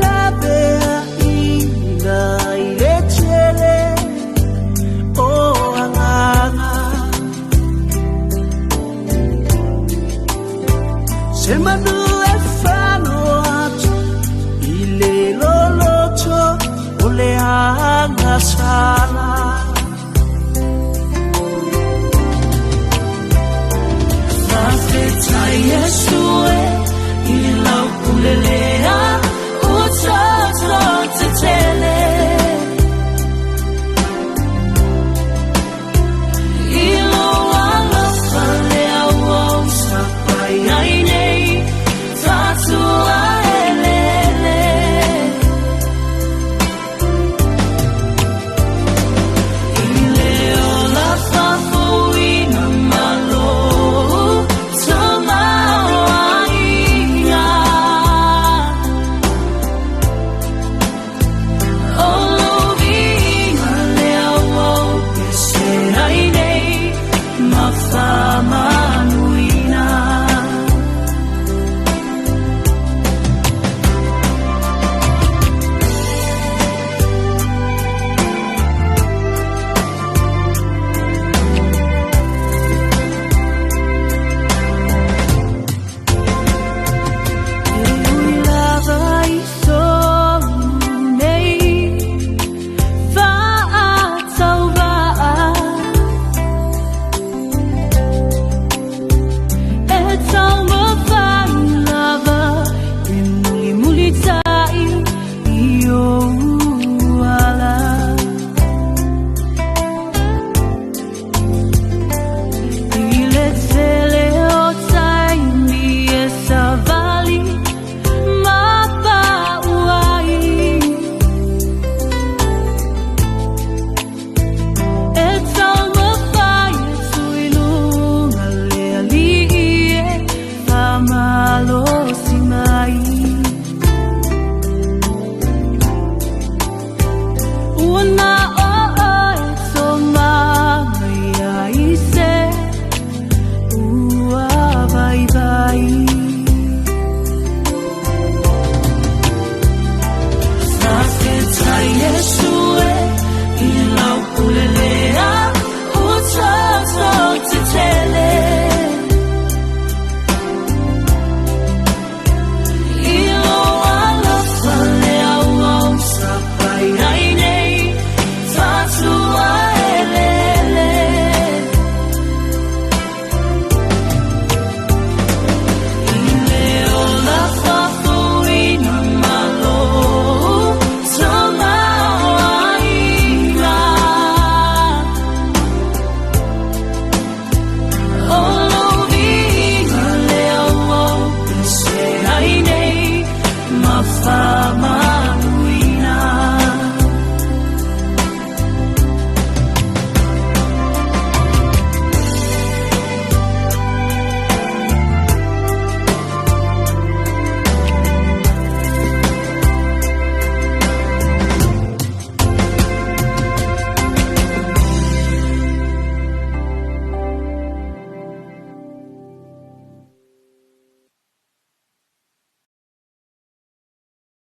laveaiina i le tele o agaga. Se manu e fano atu i le loloto o le agasala. Faafetai Iesu e i lau pule lea ua taoto tetele. I lou alofa lea ua ou sapai ai nei, fatua eleele. Iesu.